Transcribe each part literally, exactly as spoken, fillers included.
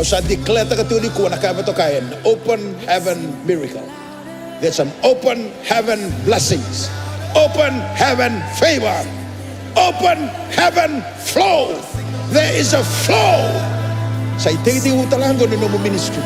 Sa declare-taka tiko nikua na ka e vakatokai na open heaven miracle. There's an open heaven blessings, open heaven favor, open heaven flow. There is a flow. Sa itekitekivu tale ga qo ni nomu ministry.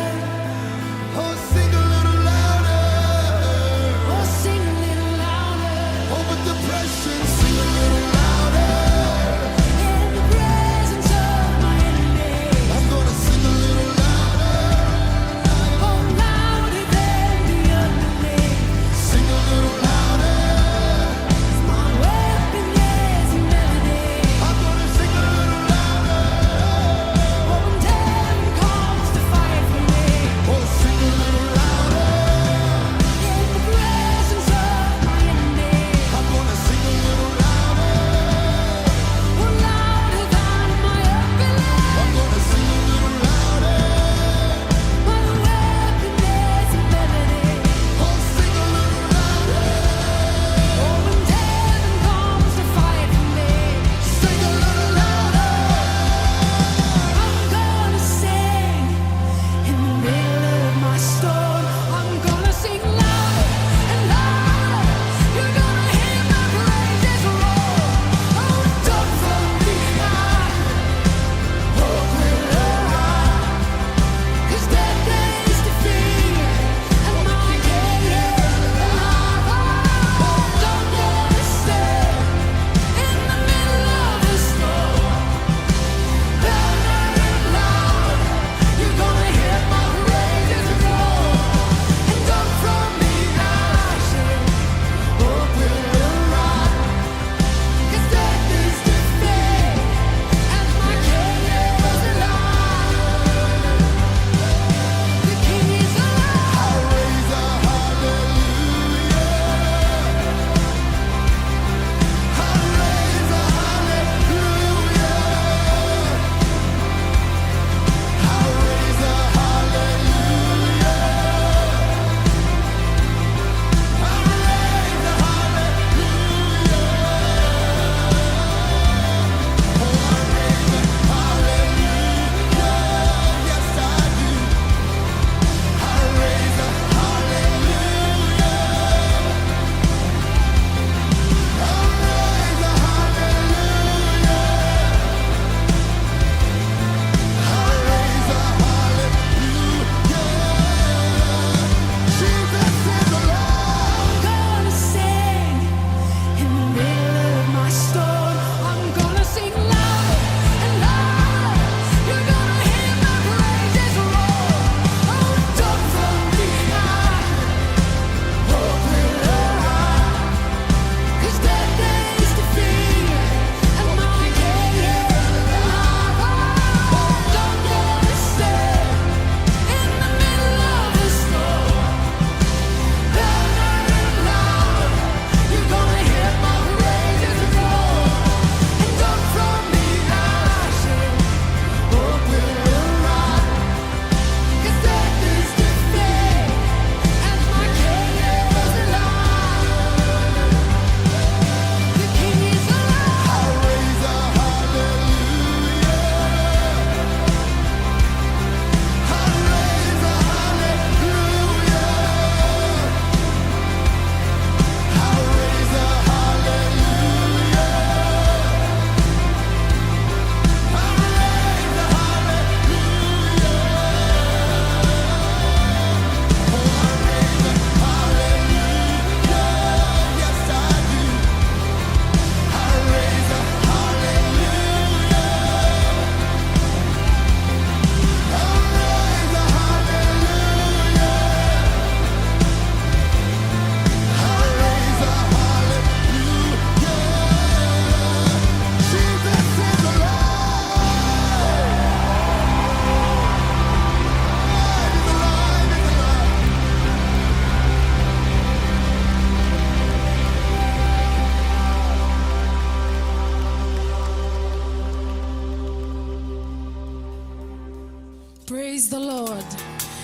Praise the Lord.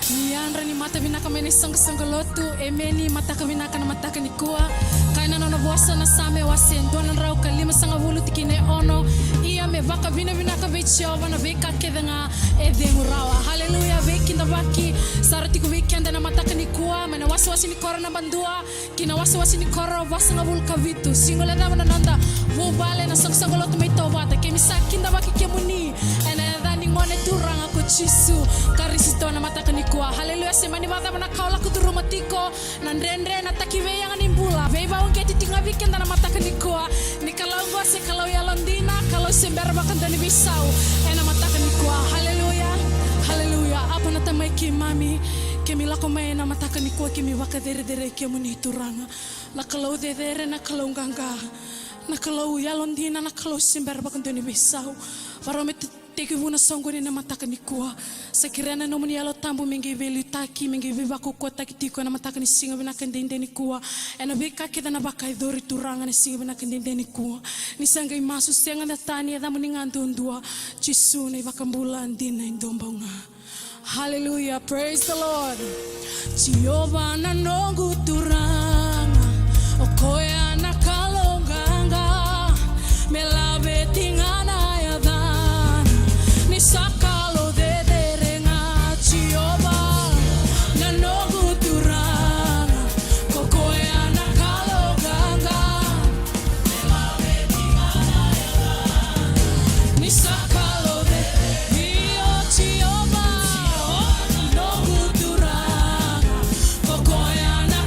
Ni yadra ni mata vinaka mai na isaqasaqa lotu. Emeni. Mataka vinaka na mataka nikua. Kaya na nona vosa na Same wase dua na drau ka limasagavulu tikina e ono. Ia E vakavinavinaka vei Jiova na veika kece ga e cegu rawa. Haleluya. Veikidavaki sara tiko vei keda na mataka nikua, mai na wasewase ni koro naba dua ki na wasewase ni koro vasagavulu ka vitu. Siga levu na noda vuvale na soqosoqo lotu mai Tovata. Keimami sa kidavaki kemuni ena yaca ni Gone Turaga ko Jisu Karisito na mataka nikua. Haleluya. Se mani vakacava na ka o lako curuma tiko, na dredre, na takiveiyaga ni bula, veivakauqeti tiko ga vei keda na mataka nikua. Ni Kalou qo se Kalou yalodina, Kalou se bera vakadua ni veisau ena mataka nikua. Haleluya. Haleluya. Apa na Tamai keimami, keimami lako mai ena mataka nikua, keimami vakacerecerei kemuni Turaga. Na Kalou cecere, na Kalou qaqa, na Kalou yalodina, na Kalou se bera vakadua ni veisau. Varau me te- tekivu na soqoni ena mataka nikua. Sa kerea na nomuni Yalo Tabu me qai veiliutaki, me qai veivakaukauwataki tiko ena mataka ni siga vinaka edaidai nikua. Ena veika kece na vakayacori Turaga ena siga vinaka edaidai nikua. Ni sa qai masu sega na tani, yacamuni ga duadua. Jisu na iVakabula dina e dua bau ga. Haleluya, praise the Lord. Jiova na noqu Turaga, o koya na Kalou qaqa, me laveti ga na yacana, ni sa Kalou cecere ga. Jiova na noqu Turaga, ko koya na Kalou qaqa, ni sa Kalou cecere. Io, Jiova, o noqu Turaga, ko koya na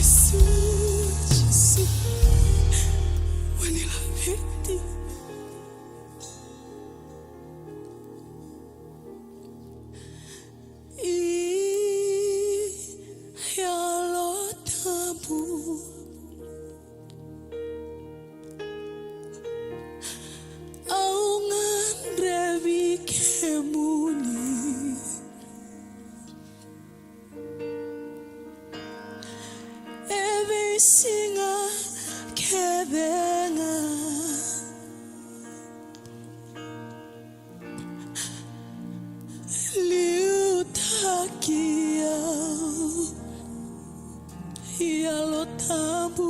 Jisu, Jisu, we ni laveti. I Yalo Tabu, au gadrevi kemuni. E veisiga kece ga, liutaki au, Yalo Tabu.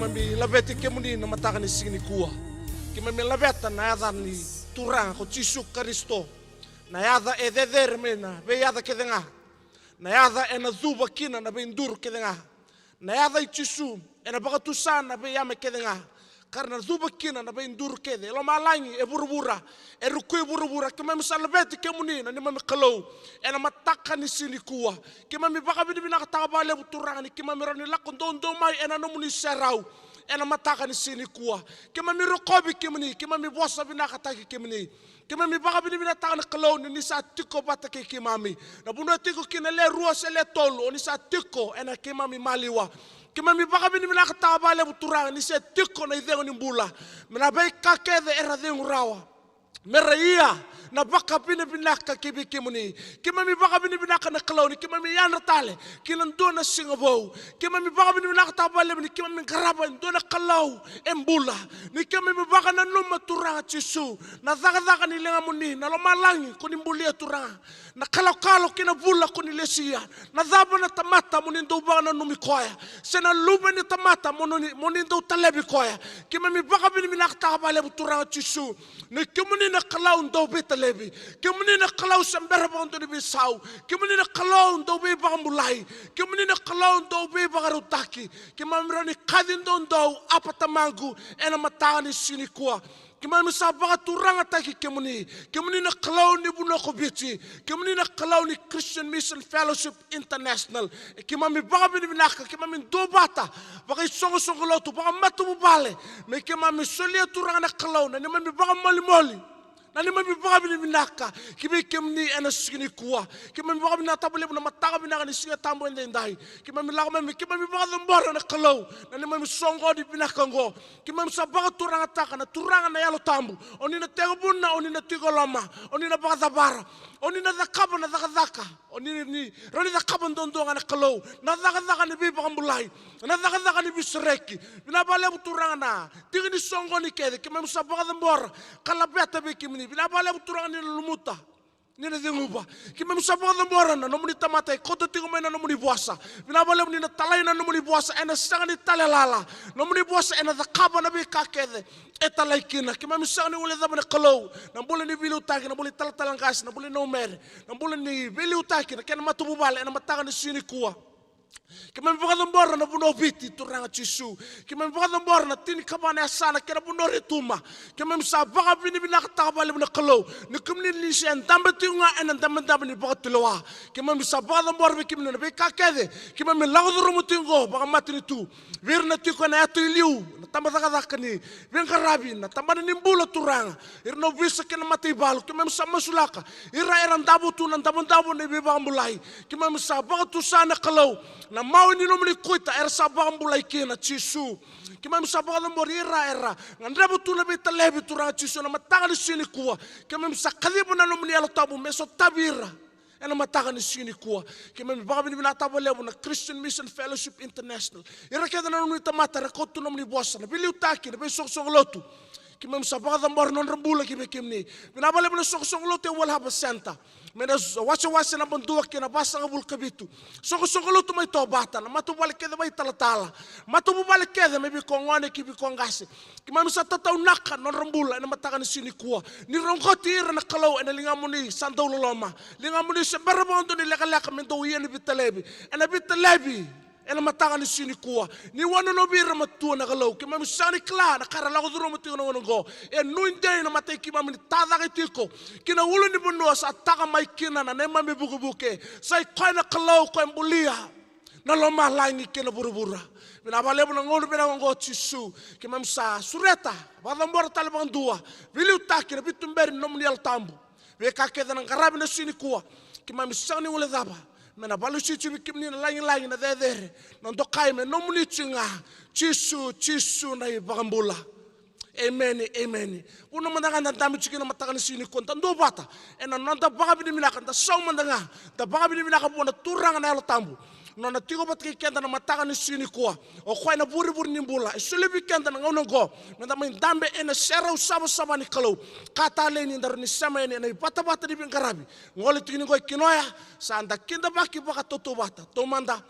Keimami laveti kemuni na mataka ni siga nikua. Keimami laveta na yaca ni Turaga ko Jisu Karisito, na yaca e cecere mai na veiyaca kece ga, na yaca ena cuva kina na veiduru kece ga, na yaca i Jisu ena vakatusa na veiyame kece ga, ka ra na cuva kina na veiduru kece e lomalagi, e vuravura, e ruku i vuravura. Keimami sa laveti kemuni na neimami Kalou ena mataka ni siga nikua. Keimami vakavinavinakataka vakalevu Turaga ni keimami rawa ni lako doudou mai ena nomuni serau ena mataka ni siga nikua. Keimami rokovi kemuni, keimami vosa vinakataki kemuni. Keimami vakavinavinakataka na Kalou ni ni sa tiko vata kei keimami. Na vanua e tiko kina e le rua se le tolu, o ni sa tiko ena keimami maliwa. Keimami vakavinavinakataka vakalevu Turaga ni se tiko na icegu ni bula me na veika kece era cegu rawa, me ra ia na vakavinavinaka ki vei kemuni. Keimami vakavinavinaka na Kalou ni keimami yadra tale ki na dua na siga vou. Keimami vakavinavinakataka vakalevu ni keimami qarava e dua na Kalou e bula, ni keimami vakananuma Turaga Jisu na cakacaka ni ligamuni, na lomalagi ko ni bulia Turaga, na kalokalo kei na vula ko ni lesia. Na cava na tamata mo ni dau vakananumi koya, se na luve ni tamata mo ni, mo ni dau talevi koya. Keimami vakavinavinakataka vakalevu Turaga Jisu ni kemuni na Kalou dau veitalevi, kemuni na Kalou se bera vakadua ni veisau, kemuni na Kalou dau veivakabulai, kemuni na Kalou dau veivakarautaki. Keimami rawa ni kaci doudou, Apa Tamaqu, ena mataka ni siga nikua. Keimami sa vakaturagataki kemuni, kemuni na Kalou ni vanua ko Viti, kemuni na Kalou ni Christian Mission Fellowship International. E keimami vakavinavinaka, keimami duavata vakaisoqosoqo lotu, vakamatavuvale, me keimami solia Turaga na Kalou na neimami vakamolimoli, na neimami vakavinavinaka ki vei kemuni ena siga nikua. Keimami vakavinavinakataka vakalevu na mataka vinaka ni Siga Tabu edaidai. Keimami lako mai me keimami vakacabora na Kalou na neimami soqoni vinaka oqo. Keimami sa vakaturagataka na Turaga na Yalo Tabu. O ni na tekivuna, o ni na tiko e loma, o ni na vakacavara, o ni na cakava na cakacaka, o ni, ni rawa ni cakava duadua ga na Kalou na cakacaka ni veivakabulai, na cakacaka ni veisereki. Vinaka vakalevu Turaga na tiki ni soqoni kece keimami sa vakacabora ka laveta vei kemuni. Vinaka vakalevu Turaga ni na lumuta, ni na ceguva. Keimami sa vakacabora na nomuni tamata e kauta tiko mai na nomuni vosa. Vinaka vakalevu ni na talai na nomuni vosa ena sega ni tale lala. Nomuni vosa ena cakava na veika kece e talai kina. Keimami sega ni guilecava na Kalou na bula ni veiliutaki, na bula ni talatala qase, na bula ni naumere, na bula ni veiliutaki, na kena matavuvale ena mataka ni siga nikua. Keimami vakacabora na vanua o Viti Turaga Jisu. Keimami vakacabora na tinikava na yasana kei na vanua o Retuma. Keimami sa vakavinavinakataka vakalevu na Kalou ni kemuni ni se dabe tiko ga ena dabedabe ni vakatulewa. Keimami sa vakacabora vei kemuni na veika kece keimami lako curuma tiko oqo vakamatanitu. Vei ira na tiko ena yatu i liu, na tabacakacaka ni veiqaravi, na tabana ni bula Turaga, ira na ovisa kei na mataivalu, keimami sa masulaka ira era davo tu na davodavo ni veivakabulai. Keimami sa vakatusa na Kalou na mawe ni nomuni kuita era sa vakabulai kina Jisu. Keimami sa vakacabori ira era gadreva tu na veitalevi Turaga Jisu ena mataka ni siga nikua. Keimami sa kaciva na nomuni Yalo Tabu me sotavi ira ena mataka ni siga nikua. Keimami vakavinavinakataka vakalevu na Christian Mission Fellowship International, ira kece na nomuni tamata era kauta tu na nomuni vosa, na veiliutaki, na veisoqosoqo lotu. Keimami sa vakacabora na nodra bula ki vei kemuni. Vinaka vakalevu na soqosoqo lotu e Walhaba Center, mai na wasewase naba dua kei na vasagavulu ka vitu. Soqosoqo lotu mai Tovata, na matavuvale kece mai Talatala, matavuvale kece mai vei ko gone ki vei ko qase. Keimami sa tataunaka na nodra bula ena mataka ni siga nikua. Ni roqoti ira na Kalou ena ligamuni sa dau loloma, ligamuni se bera vakadua ni lekaleka me dau ia ni veitalevi, ena veitalevi ena mataka ni siga nikua. Ni wanonovi ira matua na Kalou. Keimami sega ni kila na ka era lako curuma tiko na gauna oqo. E nuidei na matai keimami ni tacake tiko ki na ulunivanua sa taka mai kina na neimami vukevuke. Sa i koya na Kalou ko e bulia na lomalagi kei na vuravura. Vinaka vakalevu na gauna vinaka oqo Jisu. Keimami sa sureta, vakacabora tale vakadua, veiliutaki na veituberi ni nomuni Yalo Tabu. Veika kece na qaravi na siga nikua, keimami sega ni guilecava me na vakalesui tiko vei kemuni na lagilagi, na cecere, na dokai me nomuni tiko ga. Jisu, Jisu na iVakabula. Emeni, emeni. Vanua mada ga da dabe tiko kina mataka ni siga nikua, da duavata ena noda vakavinavinaka, da sau mada ga, da vakavinavinaka vua na Turaga na Yalo Tabu, nona tiko vata kei keda na mataka ni siga nikua. O koya na vurevure ni bula e solia vei keda na gauna oqo me da mai dabe ena serau savasava ni Kalou. Ka talei ni da rawa ni sema yani ena ivatavata ni veiqaravi. Gole tiko ni qo e Kinoya, sa da kidavaki vakatautauvata. Taumada,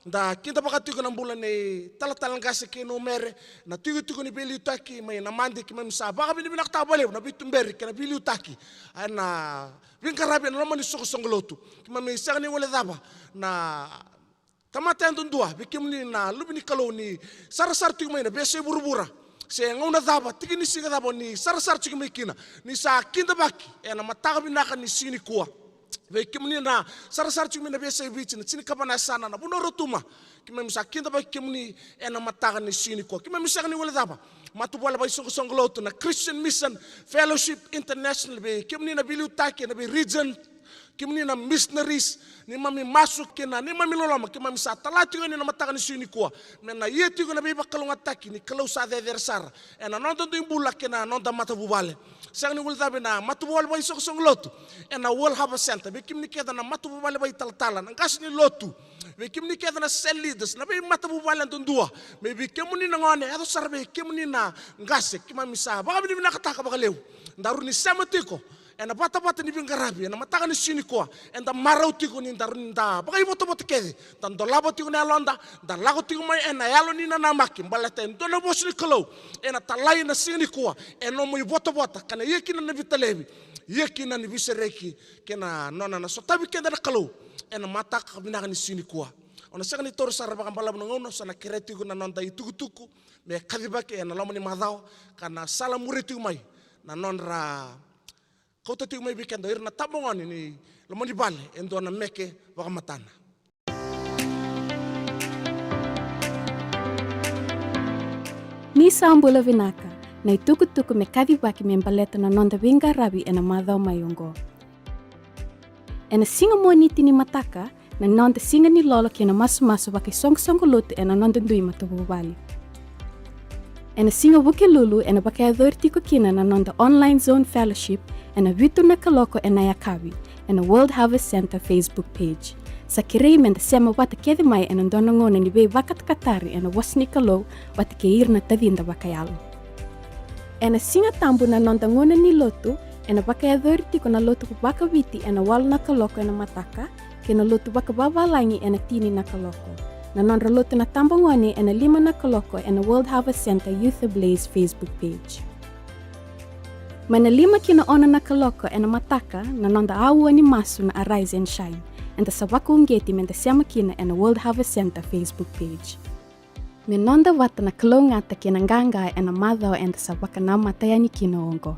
Da kidavaka tiko na bula nei Talatala Qase kei Numere, na tikotiko ni veiliutaki mai Namadi. Keimami sa vakavinavinakataka vakalevu na veituberi kei na veiliutaki ena veiqaravi ena loma ni soqosoqo lotu. Keimami sega ni guilecava na tamata yadudua vei kemuni na luve ni Kalou ni sarasara tiko mai na veiyasai vuravura se gauna cava, tiki ni siga cava ni sarasara tiko mai kina, ni sa kidavaki ena mataka vinaka ni siga nikua. Vei kemuni na sarasara tiko mai na veiyasai Viti, na tinikava na yasana, na vanua o Rotuma, keimami sa kidavaki kemuni ena mataka ni siga nikua. Keimami sega ni guilecava matavuvale vakaisoqosoqo lotu na Christian Mission Fellowship International, vei kemuni na veiliutaki ena vei region, kemuni na missionaries, neimami masu kei na neimami loloma, keimami sa tala tiko yani ena mataka ni siga nikua me na ia tiko na veivakalougatataki ni Kalou sa cecere sara ena noda dui bula kei na noda matavuvale. Sega ni guilecava na matavuvale vakaisoqosoqo lotu ena World Harvest Centre, vei kemuni kece na matavuvale vakaitalatala, na qase ni lotu, vei kemuni kece na cell leaders, na veimatavuvale yadudua, me vei kemuni na gone, yaco sara vei kemuni na qase, keimami sa vakavinavinakataka vakalevu. Daru ni sema tiko ena vatavata ni veiqaravi ena mataka ni siga nikua, eda marau tiko ni daru ni da vakaivotavota kece, da dolava tiko na yaloda, da lako tiko mai ena yalo ni nanamaki, baleta e dua na vosa ni Kalou ena talai na siga nikua, e nomu ivotavota ka na ia kina na veitalevi, ia kina ni veisereki kei na nona na sotavi keda na Kalou ena mataka vinaka ni siga nikua. O na sega ni taura sara vakabalavu na gauna, sa na kerea tiko na noda itukutuku me kacivaki ena loma ni macawa, ka na sala muria tiko mai na nodra kauta tiko mai vei keda o ira na tabagone ni loma ni vale e dua na meke vakamatana. Ni sa bula vinaka, na itukutuku me kacivaki me baleta na noda veiqaravi ena macawa mai oqo. Ena siga Moniti ni mataka, na noda siga ni lolo kei na masumasu vakaisoqosoqo lotu ena noda dui matavuvale. Ena siga Vukelulu ena vakayacori tiko kina na noda online Zoom fellowship ena vitu na kaloko ena yakavi ena World Harvest Centre Facebook page. Sa kerei meda sema vata kece mai ena dua na gauna ni veivakatakatari ena vosa ni Kalou vata kei ira na tacida vakayalo. Ena Siga Tabu na noda gauna ni lotu ena vakayacori tiko na lotu vakaviti ena walu na kaloko ena mataka, kei na lotu vakavavalagi ena tini na kaloko. Na nodra lotu na tabagone ena lima na kaloko ena World Harvest Centre Youth Ablaze Facebook page. Mai na lima ki na ono na kaloko ena mataka na noda aua ni masu na Arise and Shine. Eda sa vakauqeti meda sema kina ena World Harvest Centre Facebook page. Me noda vata na kalougata kei na qaqa ena macawa eda sa vakanamata yani kina oqo.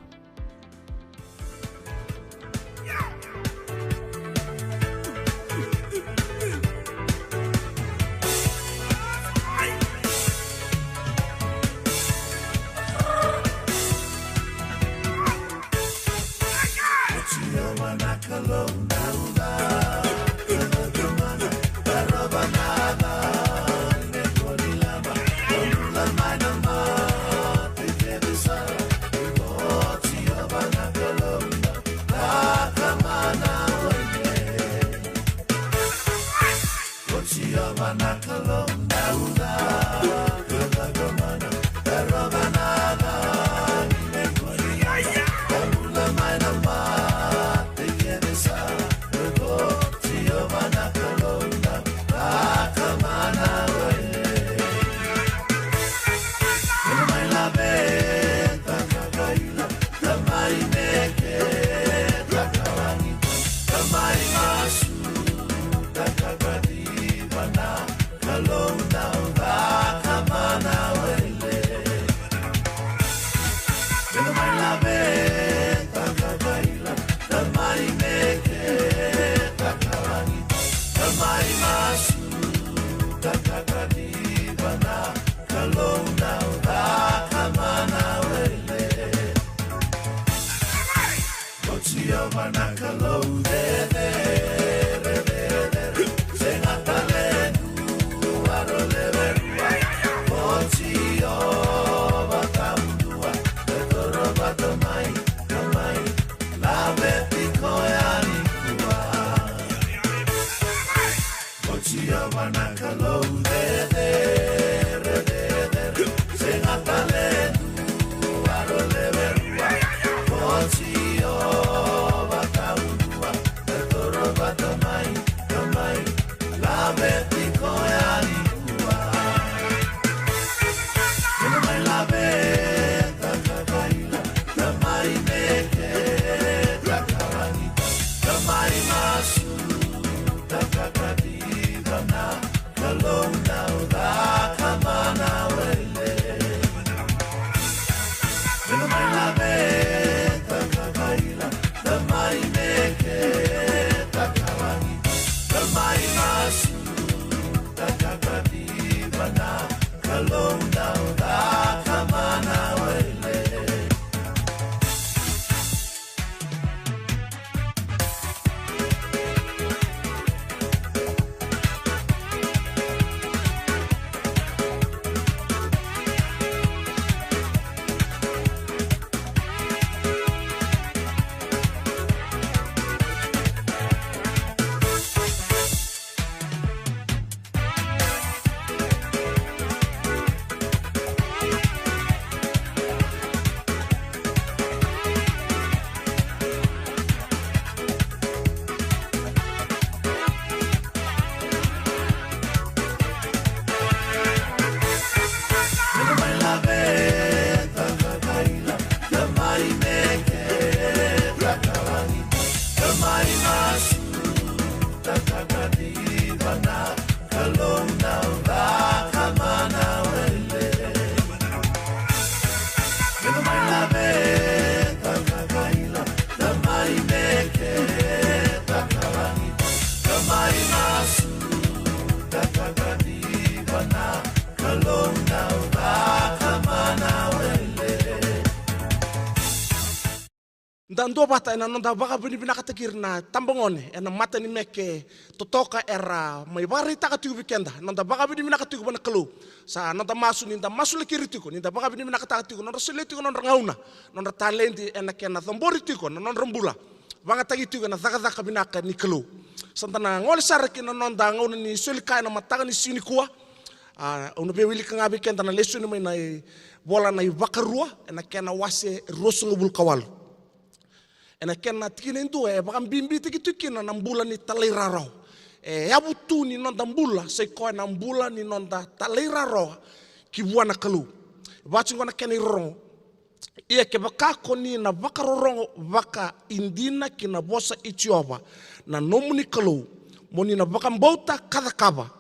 Da duavata ena noda vakavinavinakataki ira na tabagone ena matanimeke totoka era mai vakaraitaka tiko vei keda noda vakavinavinaka tiko vua na Kalou. Sa noda masu ni da masulaki ira tiko, ni da vakavinavinakataka tiko nodra solia tiko nodra gauna, nodra taledi ena kena cabori tiko na nodra bula, vakayagataki tiko ena cakacaka vinaka ni Kalou. Sa da na gole sara ki na noda gauna ni soli kaya ena mataka ni siga nikua. A, au na via wilika ga vei keda na lesoni mai na ivola na iVakarua ena kena wase ruasagavulu ka walu. Ena kena tikina e dua e vakabibitaki tu kina na bula ni talairawarawa. E yavu tu ni noda bula sa i koya na bula ni noda talairawarawa ki vua na Kalou. Vaka oqo na kena irorogo. Ia kevaka ko ni na vakarorogo vakaidina ki na vosa i Jiova na nomuni Kalou, mo ni na vakabauta ka cakava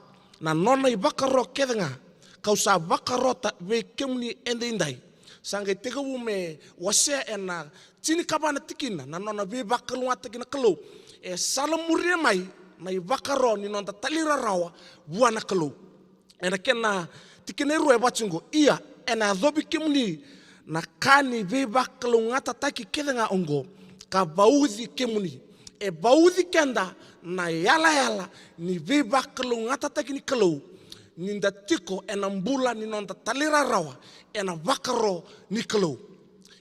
na nona ivakaro kece ga, kau sa vakarota vei kemuni edaidai. Sa qai tekivu me wasea ena tinikava na tikina na nona veivakalougatataki na Kalou. E salamuria mai na ivakaro ni noda talairawarawa vua na Kalou. Ena kena tikina e rua e vaka oqo, ia ena yacovi kemuni na ka ni veivakalougatataki kece ga oqo, ka vauci kemuni. E vauci keda na yalayala ni veivakalougatataki ni Kalou, ni da tiko ena bula ni noda talairawarawa ena vakaro ni Kalou.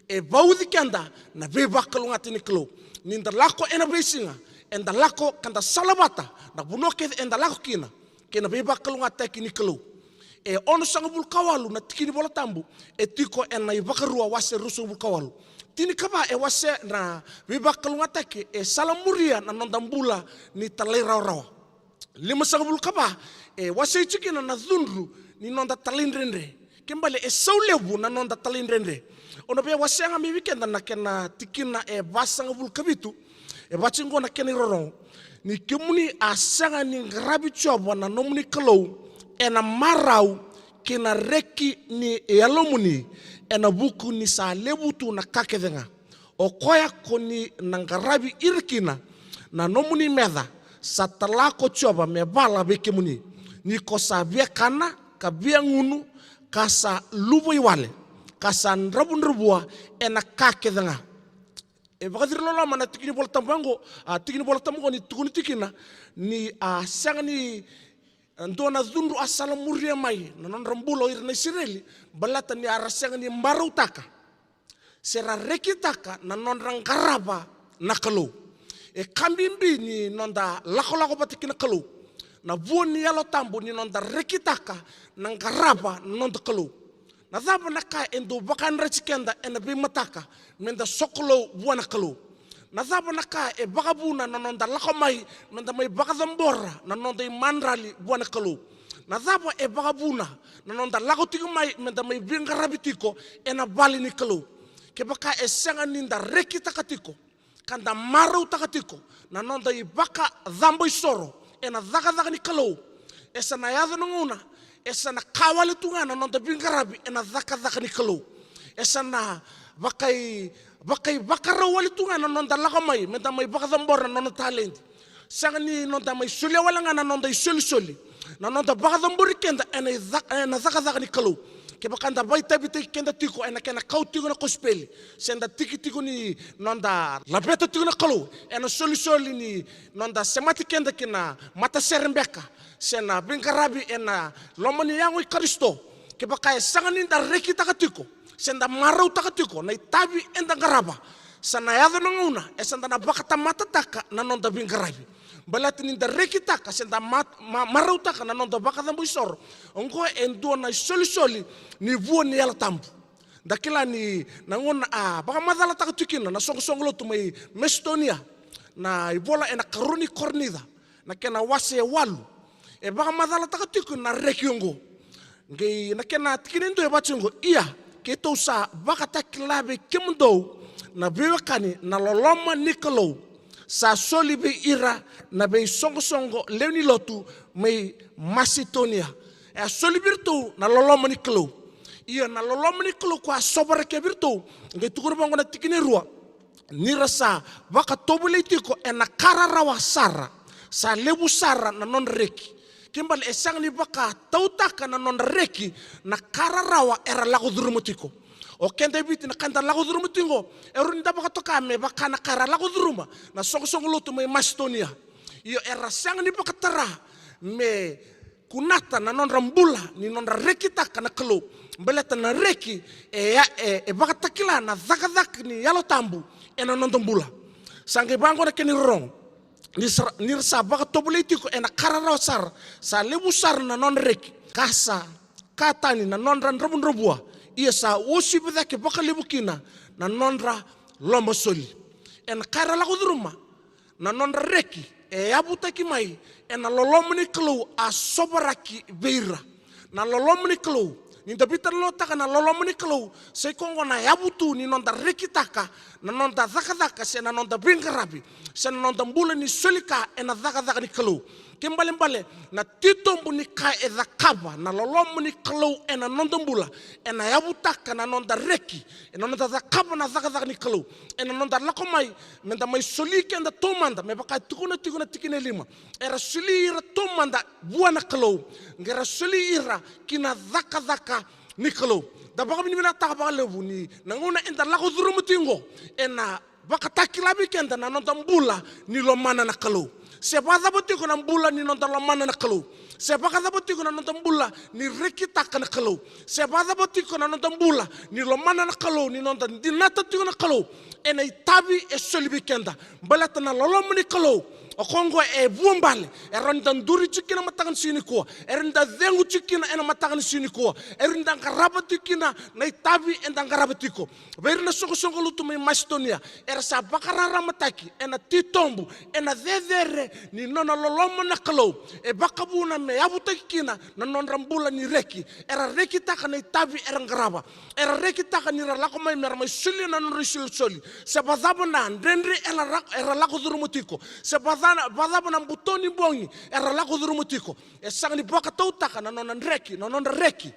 E vauci keda na veivakalougatataki ni Kalou. Ni da lako ena veisiga, eda lako ka da salavata na vanua kece eda lako kina kei na veivakalougatataki ni Kalou. E onosagavulu ka walu na tiki ni Vola Tabu e tiko ena iVakarua wase ruasagavulu ka walu. Tinikava e wasea na veivakalougatataki e salamuria na noda bula ni talairawarawa. Limasagavulu ka va e wasei tiko kina na cudru ni noda talaidredre. Ke bale e sau levu na noda talaidredre. Au na via wasea ga mai vei keda na kena tikina e vasagavulu ka vitu. E vaka oqo na kena irorogo. Ni kemuni a sega ni qaravi Jiova na nomuni Kalou ena marau kei na reki ni yalomuni, ena vuku ni sa levu tu na ka kece ga. O koya ko ni na qaravi ira kina na nomuni meca, sa tala ko Jiova me vala vei kemuni. Ni ko sa via kana, ka via gunu, ka sa luvawale, ka sa dravudravua ena ka kece ga. E vakaciriloloma na tiki ni Vola Tabu oqo, a, tiki ni Vola Tabu oqo ni tukuni tiko kina ni a sega ni, a, dua na cudru a salamuria mai na nodra bula o ira na Isireli, baleta ni a ra sega ni marautaka se ra rekitaka na nodra qarava na Kalou. E ka bibi ni noda lakolako vata kei na Kalou na vua ni Yalo Tabu ni noda rekitaka na qarava na noda Kalou. Na cava na ka e dau vakayadrati keda ena veimataka me da sokalou vua na Kalou? Na cava na ka e vakavuna na noda lako mai me da mai vakacabora na noda imadrali vua na Kalou? Na cava e vakavuna na noda lako tiko mai me da mai veiqaravi tiko ena vale ni Kalou? Kevaka e sega ni da rekitaka tiko ka da marautaka tiko na noda ivakacaboisoro ena cakacaka ni Kalou, e sa na yaco na gauna e sa na ka wale tu ga na noda veiqaravi ena cakacaka ni Kalou. E sa na vakai, vakaivakarau wale tu ga na noda lako mai me da mai vakacabora na nona taledi. Sega ni noda mai solia wale ga na noda isolisoli, na noda vakacabori keda ena ica-, ena cakacaka ni Kalou. Kevaka da vakaitavitaki keda tiko ena kena kau tiko na kosipeli, se da tiki tiko ni noda laveta tiko na Kalou ena solisoli ni noda semati keda ki na matasere beka, se na veiqaravi ena loma ni yago i Karisito. Kevaka e sega ni da rekitaka tiko se da marautaka tiko na itavi eda qarava, sa na yaco na gauna e sa da na vakatamatataka na noda veiqaravi. Baleta ni da rekitaka se da ma-, ma-, marautaka na noda vakacaboisoro, oqo e dua na isolisoli ni vua ni Yalo Tabu. Da kila ni na gauna a vakamacalataka tiko kina na soqosoqo lotu mai Masitonia na ivola ena ikarua ni Korinica, na kena wase e walu, e vakamacalataka tiko na reki oqo. Qai na kena tikina e dua e vaka oqo: Ia keitou sa vakatakila vei kemudou na veiwekani na loloma ni Kalou, Sa soli vei ira na veisoqosoqo lewe ni lotu mai Masitonia. E a soli vei iratou na loloma ni Kalou. Ia na loloma ni Kalou ko a sovaraki vei iratou. Qai tukuna vaqo na tikina e rua. Ni ra sa vakatovolei tiko ena ka rarawa sara, sa levu sara na nodra reki. Kena ibalebale e sega ni vakatautaka na nodra reki na ka rarawa era lako curuma tiko. O keda e Viti na ka eda lako curuma tiko qo, e rawa ni da vakatoka me vaka na ka era lako curuma na soqosoqo lotu mai Masitonia. Io, era sega ni vakatara me kunata na nodra bula ni nodra rekitaka na Kalou. Baleta na reki e, e, e vakatakila na cakacaka ni Yalo Tabu ena noda bula. Sa qai vaqo na kena irorogo. Ni sa, ni ra sa vakatovolei tiko ena ka rarawa sara, sa levu sara na nodra reki, ka sa ka tani na nodra dravudravua, ia sa uasivi cake vakalevu kina na nodra lomasoli. Ena ka era lako curuma, na nodra reki e yavutaki mai ena loloma ni Kalou a sovaraki vei ira. Na loloma ni Kalou, ni da veitalanoataka na loloma ni Kalou, sa i koya oqo na yavu tu ni noda rekitaka na noda cakacaka se na noda veiqaravi se na noda bula ni soli ka ena cakacaka ni Kalou. Kena ibalebale na titobu ni ka e cakava na loloma ni Kalou ena noda bula, ena yavutaka na noda reki, ena noda cakava na cakacaka ni Kalou, ena noda lako mai me da mai soli keda taumada, me vaka e tukuna tiko na tikina e lima. Era soli ira taumada vua na Kalou, qai ra soli ira ki na cakacaka ni Kalou. Da vakavinavinakataka vakalevu ni na gauna eda lako curuma tiko qo, ena vakatakila vei keda na noda bula ni lomana na Kalou. Se vakacava tiko na bula ni noda lomana na Kalou, se vakacava tiko na noda bula ni rekitaka na Kalou, se vakacava tiko na noda bula ni lomana na Kalou, ni noda dinata tiko na Kalou ena itavi e soli vei keda. Baleta na loloma ni Kalou, o koya oqo e vuabale. E rawa ni da duri tiko kina mataka ni siga nikua, e rawa ni da cegu tiko kina ena mataka ni siga nikua, e rawa ni da qarava tiko kina na itavi eda qarava tiko. Vei ira na soqosoqo lotu mai Masitonia, era sa vakararamataki ena titobu, ena cecere ni nona loloma na Kalou. E vakavuna me yavutaki kina na nodra bula ni reki. Era rekitaka na itavi era qarava. Era rekitaka ni ra lako mai me ra mai solia na nodra isolisoli. Se vakacava na dredre era ra-, era lako curuma tiko, se vakacava, vakacava na buto ni bogi era lako curuma tiko, e sega ni vakatautaka na nona reki, na nodra reki.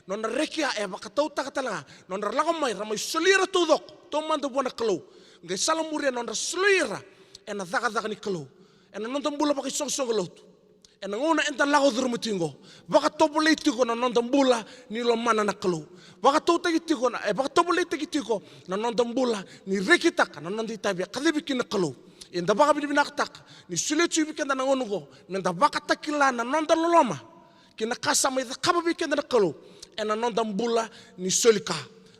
Nodra reki ya e vakatautaka tale ga nodra lako mai, ra mai soli ira taucoko taumada vua na Kalou. Qai salamuria nodra soli ira ena cakacaka ni Kalou. Ena noda bula vakaisoqosoqo lotu, ena gauna eda lako curuma tiko qo, vakatovolei tiko na noda bula ni lomana na Kalou. Vakatautaki tiko na, e vakatovoleitaki tiko na noda bula ni rekitaka na noda itavi e kacivi kina na Kalou. Eda vakavinavinakataka ni solia tiko vei keda na gauna oqo me da vakatakila na noda loloma kei na ka sa mai cakava vei keda na Kalou ena noda bula ni soli ka.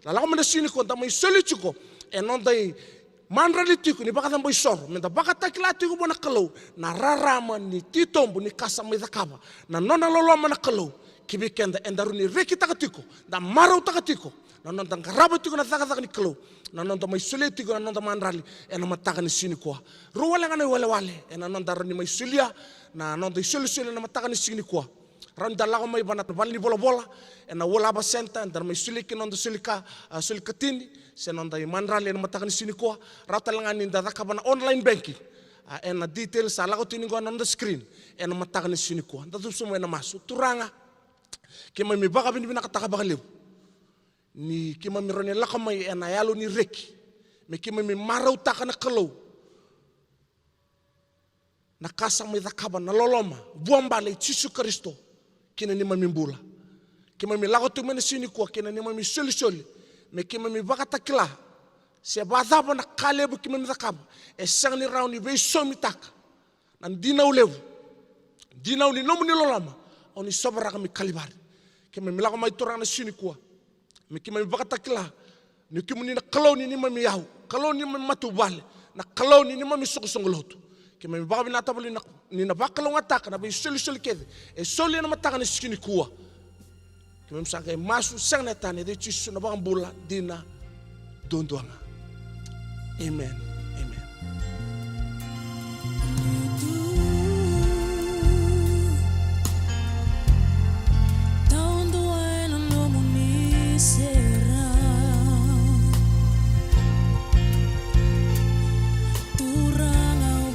Na lako mai na siga nikua da mai soli tiko e noda imadrali tiko ni vakacabo isoro, me da vakatakila tiko vua na Kalou na rarama ni titobu ni ka sa mai cakava na nona loloma na Kalou ki vei keda. Eda rawa ni rekitaka tiko, da marautaka tiko na noda qarava tiko na cakacaka ni Kalou, na noda mai solia tiko na noda madrali ena mataka ni siga nikua. Rua wale ga na iwalewale ena noda rawa ni mai solia na noda isolisoli ena mataka ni siga nikua. Rawa ni da lako mai vua na vale ni volavola ena World Harvest Centre, eda na mai solia kina noda soli ka, a, soli katini se noda imadrali ena mataka ni siga nikua. Rawa tale ga ni da cakava na online banking, a, ena details sa lako tiko ni qo ena noda screen ena mataka ni siga nikua. Da cuva sobu mai na masu. Turaga, keimami vakavinavinakataka vakalevu ni keimami rawa ni lako mai ena yalo ni reki me keimami marautaka na Kalou na ka sa mai cakava na loloma vuabale i Jisu Karisito kina neimami bula. Keimami lako tu mai na siga nikua kina neimami isolisoli me keimami vakatakila se vakacava na ka levu keimami cakava e sega ni rawa ni veisomitaka na dinau levu, dinau ni nomuni loloma au ni sovaraka mai Kalivari. Keimami lako mai Turaga na siga nikua me keimami vakatakila ni kemuni na Kalou ni neimami iyau, Kalou ni neimami matavuvale, na Kalou ni neimami soqosoqo lotu. Keimami vakavinavinaka tale ni na vakalougatataka na veisolisoli kece e soli ena mataka ni siga nikua. Keimami sa qai masu sega na yatani, e Jisu na iVakabula dina duadua ga. Amen. Amen. Taudua ena nomuni serau. Turaga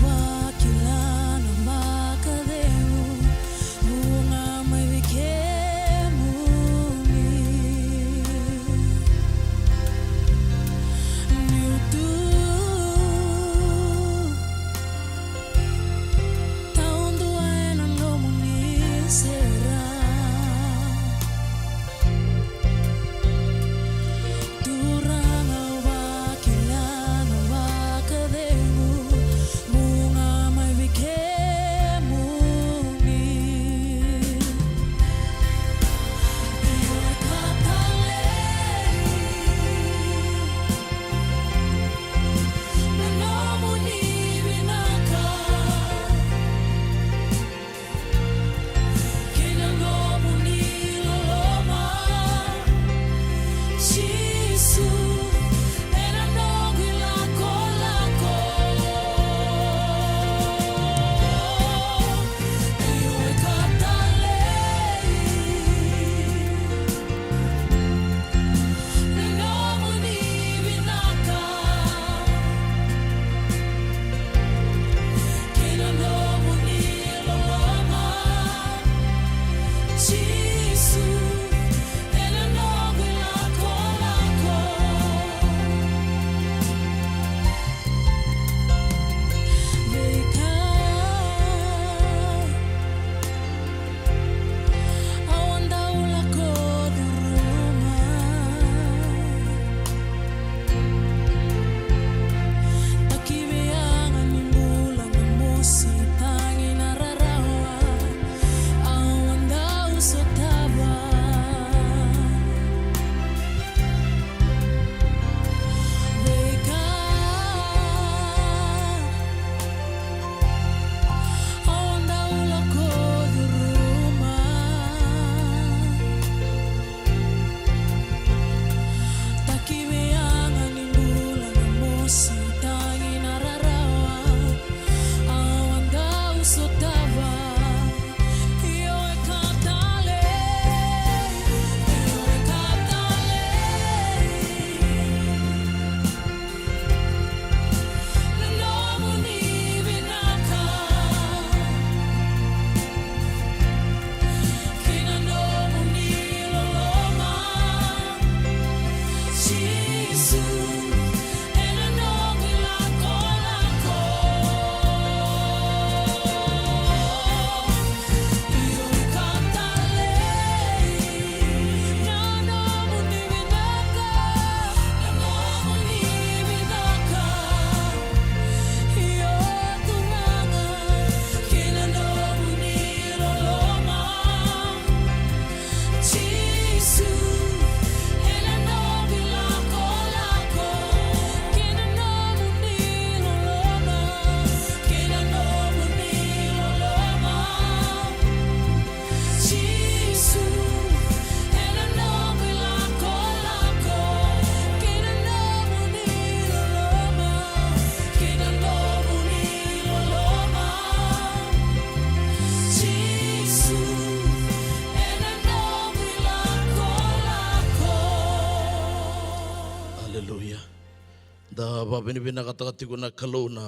Vakavinavinakataka tiko na Kalou na,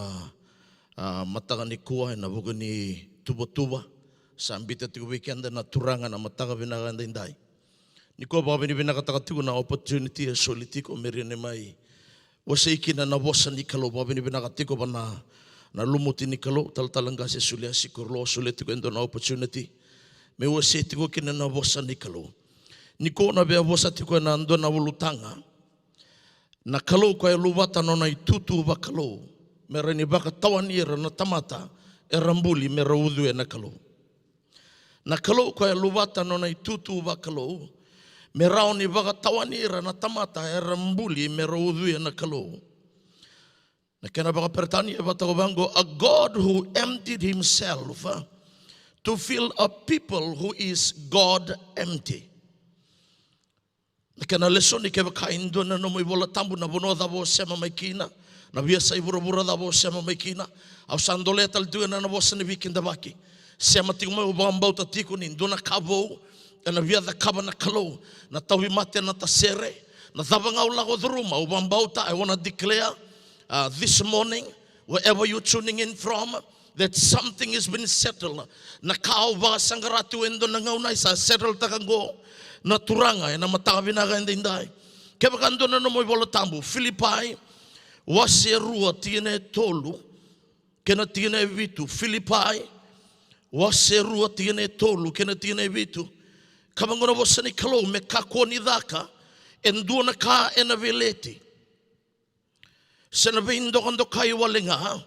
a, mataka nikua ena vuku ni tuvatuva sa biuta tiko vei keda na Turaga na mataka vinaka edaidai. Nikua vakavinavinakataka tiko na opportunity e soli tiko me rawa ni mai wasei kina na vosa ni Kalou. Vakavinavinaka tiko vua na, na lumuti ni Kalou, Talatala Qase Suliasi Kuruloa, solia tiko e dua na opportunity me wasei tiko kina na vosa ni Kalou. Nikua na via vosa tiko ena dua na ulutaga. Na Kalou koya e luvata nona itutu vakalou me rawa ni vakatawani ira na tamata era buli me ra ucuya na Kalou. Na Kalou koya e luvata nona itutu vakalou me rawa ni vakatawani ira na tamata era buli me ra ucuya na Kalou. Na kena vakaperitania e vaka oqo: A God who emptied himself, uh, to fill a people who is God empty. Na kena lesoni, kevaka e dua na nomu iVola Tabu, na vanua cava o sema mai kina, na veiyasai vuravura cava o sema mai kina, au sa dolea tale tiko ena, na vosa ni veikidavaki. Sema tiko mai, au vakabauta tiko ni dua na ka vou ena via cakava na Kalou. Na tauvimate ena tasere, na cava ga o lako curuma, au vakabauta, I wanna declare, uh, this morning, wherever you're tuning in from, that something has been settled. Na ka o vakasaqara tu e dua na gauna, e sa settle taka oqo na Turaga ena mataka vinaka edaidai. Kevaka e dua na nomu iVola Tabu, Filipai wase rua, tikina e tolu kei na tikina e vitu. Filipai wase rua, tikina e tolu kei na tikina e vitu. Ka vaqo na vosa ni Kalou: Me kakua ni caka e dua na ka ena veleti, se na veidokadokai wale ga.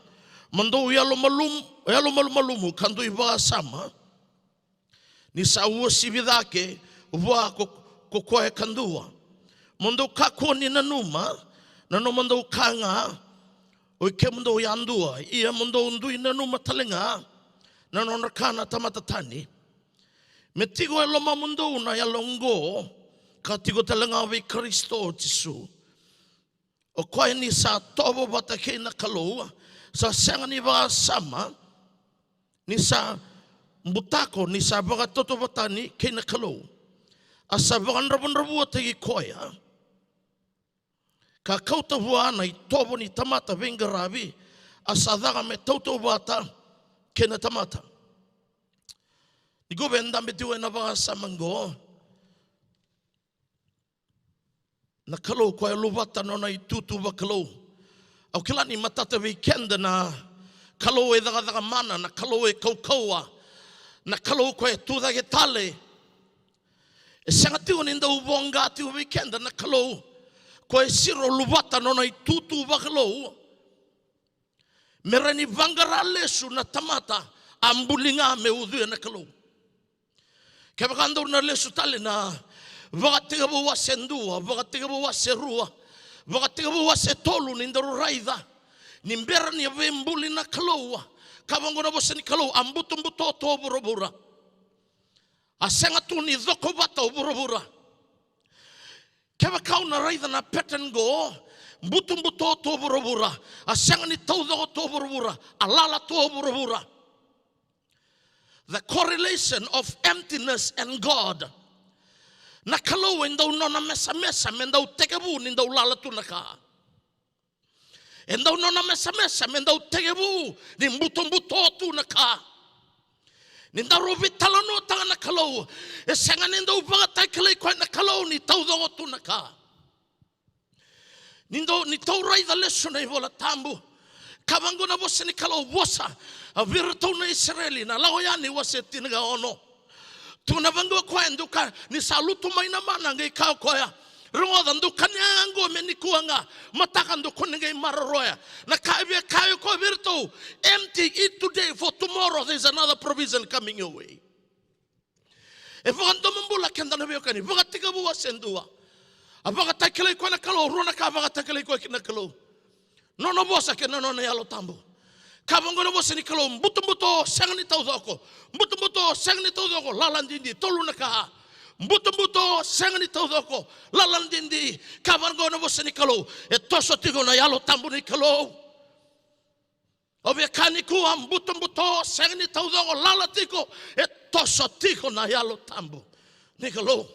Mo dou yalomalum-, yalomalumalumu ka dui vakasama ni sa uasivi cake vua ko, ko koya kadua. Mo dou kakua ni nanuma na nomudou ka ga o ikemudou yadua, ia mo dou dui nanuma tale ga na nodra ka na tamata tani. Me tiko e lomamudou na yalo oqo ka tiko tale ga vei Karisito Jisu. O koya ni sa tovo vata kei na Kalou, sa sega ni vakasama ni sa butako, ni sa vakatautauvatataki kei na Kalou, a sa vakadravudravuataki koya, ka kauta vua na itovo ni tamata veiqaravi, a sa caka me tautauvata kei na tamata. Ni qo e dabe tiko ena vakasama qo. Na Kalou koya e luvata nona itutu vakalou. Au kila ni matata vei keda na Kalou e cakacaka mana, na Kalou e kaukauwa, na Kalou koya e tucake tale. E sega tiko ni dau voqa tiko vei keda na Kalou koya e siro luvata nona itutu vakalou me rawa ni vaqara lesu na tamata a buli ga me ucuya na Kalou. Kevaka dou na lesu tale na Vakatekivu wase dua, Vakatekivu wase rua, Vakatekivu wase tolu, ni daru raica ni bera ni a veibuli na Kalou, ka vaqo na vosa ni Kalou: A butobuto tu o vuravura. A sega tu ni coko vata o vuravura. Kevaka o na raica na pattern qo, butobuto tu o vuravura, a sega ni taucoko tu o vuravura, a lala tu o vuravura. The correlation of emptiness and God. Na Kalou e dau nona mesamesa me dau tekivu ni dau lala tu na ka. E dau nona mesamesa me dau tekivu ni butobuto tu na ka. Ni daru veitalanoataka na Kalou, e sega ni dau vakatakilai koya na Kalou ni taucoko tu na ka. Ni dau, ni tou raica lesu na iVola Tabu, ka vaqo na vosa ni Kalou, vosa vei iratou na Isireli, na Lako Yani wase tinikaono. Tukuna vaqo o koya, dou ka, ni sa lutu mai na mana, qai kaya o koya: Rogoca, dou kania ga qo me nikua ga, mataka dou kua ni qai maroroya. Na ka e via kaya o koya vei iratou: Empty it today, for tomorrow there is another provision coming your way. E vakadomobula keda na veiwekani. Vakatekivu wase dua, a vakatakilai koya na Kalou, rua na ka a vakatakilai koya kina na Kalou. Nona vosa kei na nona Yalo Tabu. Ka vaqo na vosa ni Kalou: butobuto, sega ni taucoko. Butobuto, sega ni taucoko, lala didi. Tolu na ka. Butobuto, sega ni taucoko, lala didi. Ka vaqo na vosa ni Kalou: e toso tiko na Yalo Tabu ni Kalou. Au via kaya nikua, butobuto, sega ni taucoko, lala tiko, e toso tiko na Yalo Tabu ni Kalou.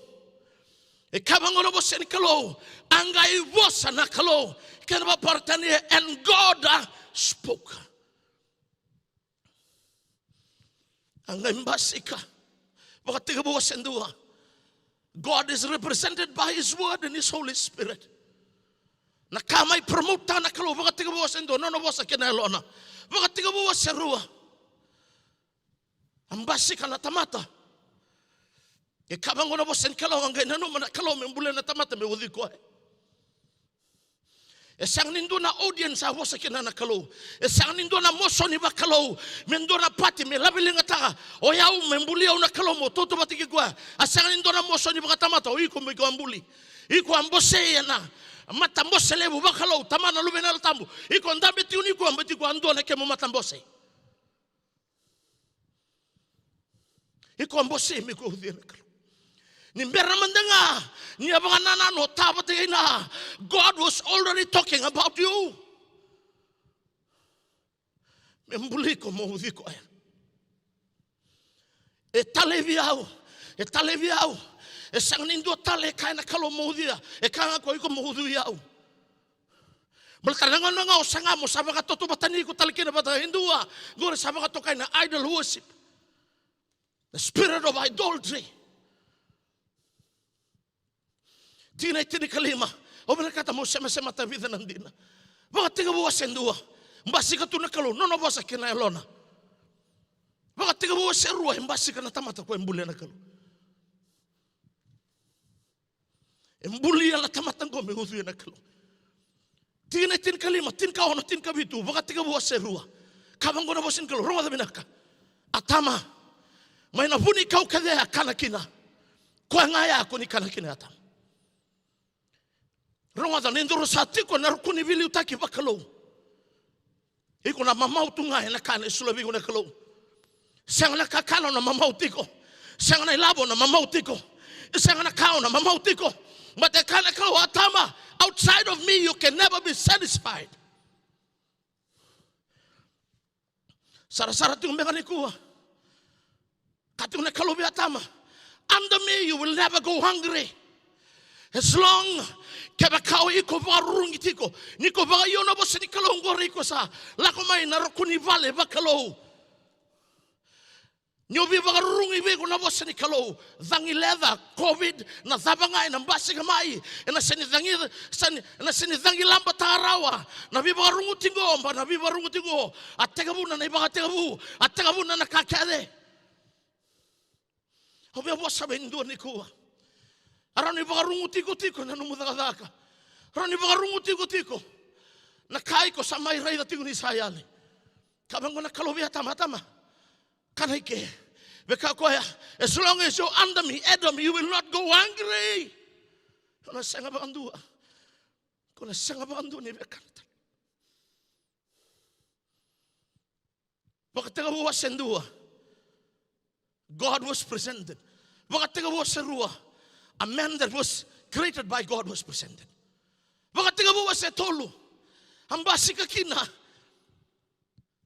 E kaya vaqo na vosa ni Kalou, a qai vosa na Kalou. Kena vakaperitania, and God, uh, spoke. A qai basika. Vakatekivu wase dua. God is represented by His Word and His Holy Spirit. Na ka mai promote-taka na Kalou, Vakatekivu wase dua, nona vosa kei na yalona. Vakatekivu wase rua. A basika na tamata. E kaya vaqo na vosa ni Kalou, a qai nanuma na Kalou me bulia na tamata me ucui koya. E sega ni dua na audience a vosa kina na Kalou. E sega ni dua na mosoni vakalou me dua na pati me laveligataka o yau, me buli au na Kalou mo tautauvata kei koya. A sega ni dua na mosoni vakatamata, o iko mo iko a buli. Iko a bose ena matabose levu vakalou, Tamana, Luvena, Yalo Tabu. Iko dabe tiko nikua, baleta iko a dua na kemu matabose. Iko a bose me iko ucui na Kalou. Ni bera mada ga ni a vakanananu o ta vata kei na, God was already talking about you. Me buli iko mo ucui koya. E talevi au, e talevi au. E sega ni dua tale e kaya na Kalou mo ucuia, e kaya ga ko iko mo ucui au. Baleta na gauna ga o saga mo sa vakatautauvatani iko tale kina vata e dua, qori sa vakatokai na idol worship. The spirit of idolatry. Tikina e tinikalima, au vinakata mo semasemata e vica na dina. Vakatekivu wase dua, basika tu na Kalou, nona vosa kei na yalona. Vakatekivu wase rua, e basika na tamata ko e bulia na Kalou. E bulia na tamata qo me ucuia na Kalou. Tikina e tinikalima, tinikaono, tinikavitu, Vakatekivu wase rua. Kaya vaqo na vosa ni Kalou, rogoca vinaka. Atama, mai na vunikau kece a kana kina, koya ga ya ko ni kana kina, Atama. Rogoca, ni dou sa tiko ena ruku ni veiliutaki vakalou, iko na mamau tu ga ena ka e solia vei iko na Kalou. Sega na kakana o na mamau tiko. Sega na ilavo o na mamau tiko. Sega na ka o na mamau tiko. Baleta e kaya na Kalou, Atama, outside of me you can never be satisfied. Sarasara tiko beka nikua. Kaya tiko na Kalou vei Atama, under me you will never go hungry. As long kevaka o iko vakarurugi tiko, ni ko vakaio na vosa ni Kalou qori, iko sa lako mai na ruku ni vale vakalou. Ni o veivakarurugi vei iko na vosa ni Kalou, cagi leca, covid, na cava ga ena basika mai, ena sega ni cagi, sega ni, ena sega ni cagilaba rawa na veivakaruguti qo, ba na veivakaruguti qo. A tekivuna na ivakatekivu, a tekivuna na ka kece. Au via vosa vei dua nikua. A rawa ni vakaruguti iko tiko na nomu cakacaka. A rawa ni vakaruguti iko tiko na ka iko sa mai raica tiko ni sa yali. Kaya vaqo na Kalou vei Atama, Atama, kana i ke. Vaka koya, as long as you're under me, Adam, you will not go hungry. Ko na sega vakadua. Ko na sega vakadua ni via kana tale. Vakatekivu wase dua, God was presented. Vakatekivu wase rua, a man that was created by God was presented. Vakatekivu wase tolu, a basika kina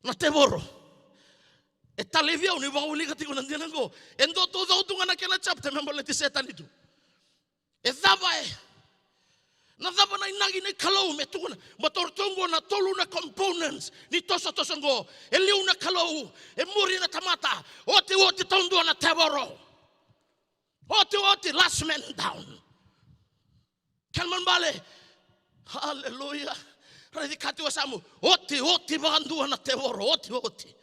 na tevoro. E talevi au niu vakawilika tiko na dina qo. E dua taucoko tu ga na kena chapter me baleti Setani tu. E cava e? Na cava na inaki ni Kalou me tukuna? Baleta o ratou qo na tolu na components ni tosotoso qo. E liu na Kalou, e muri na tamata. Otioti taudua na tevoro. Otioti, last man down. Kena ibalebale. Haleluya. Raici ka tiko e yasamu. Otioti vakadua na tevoro. Otioti.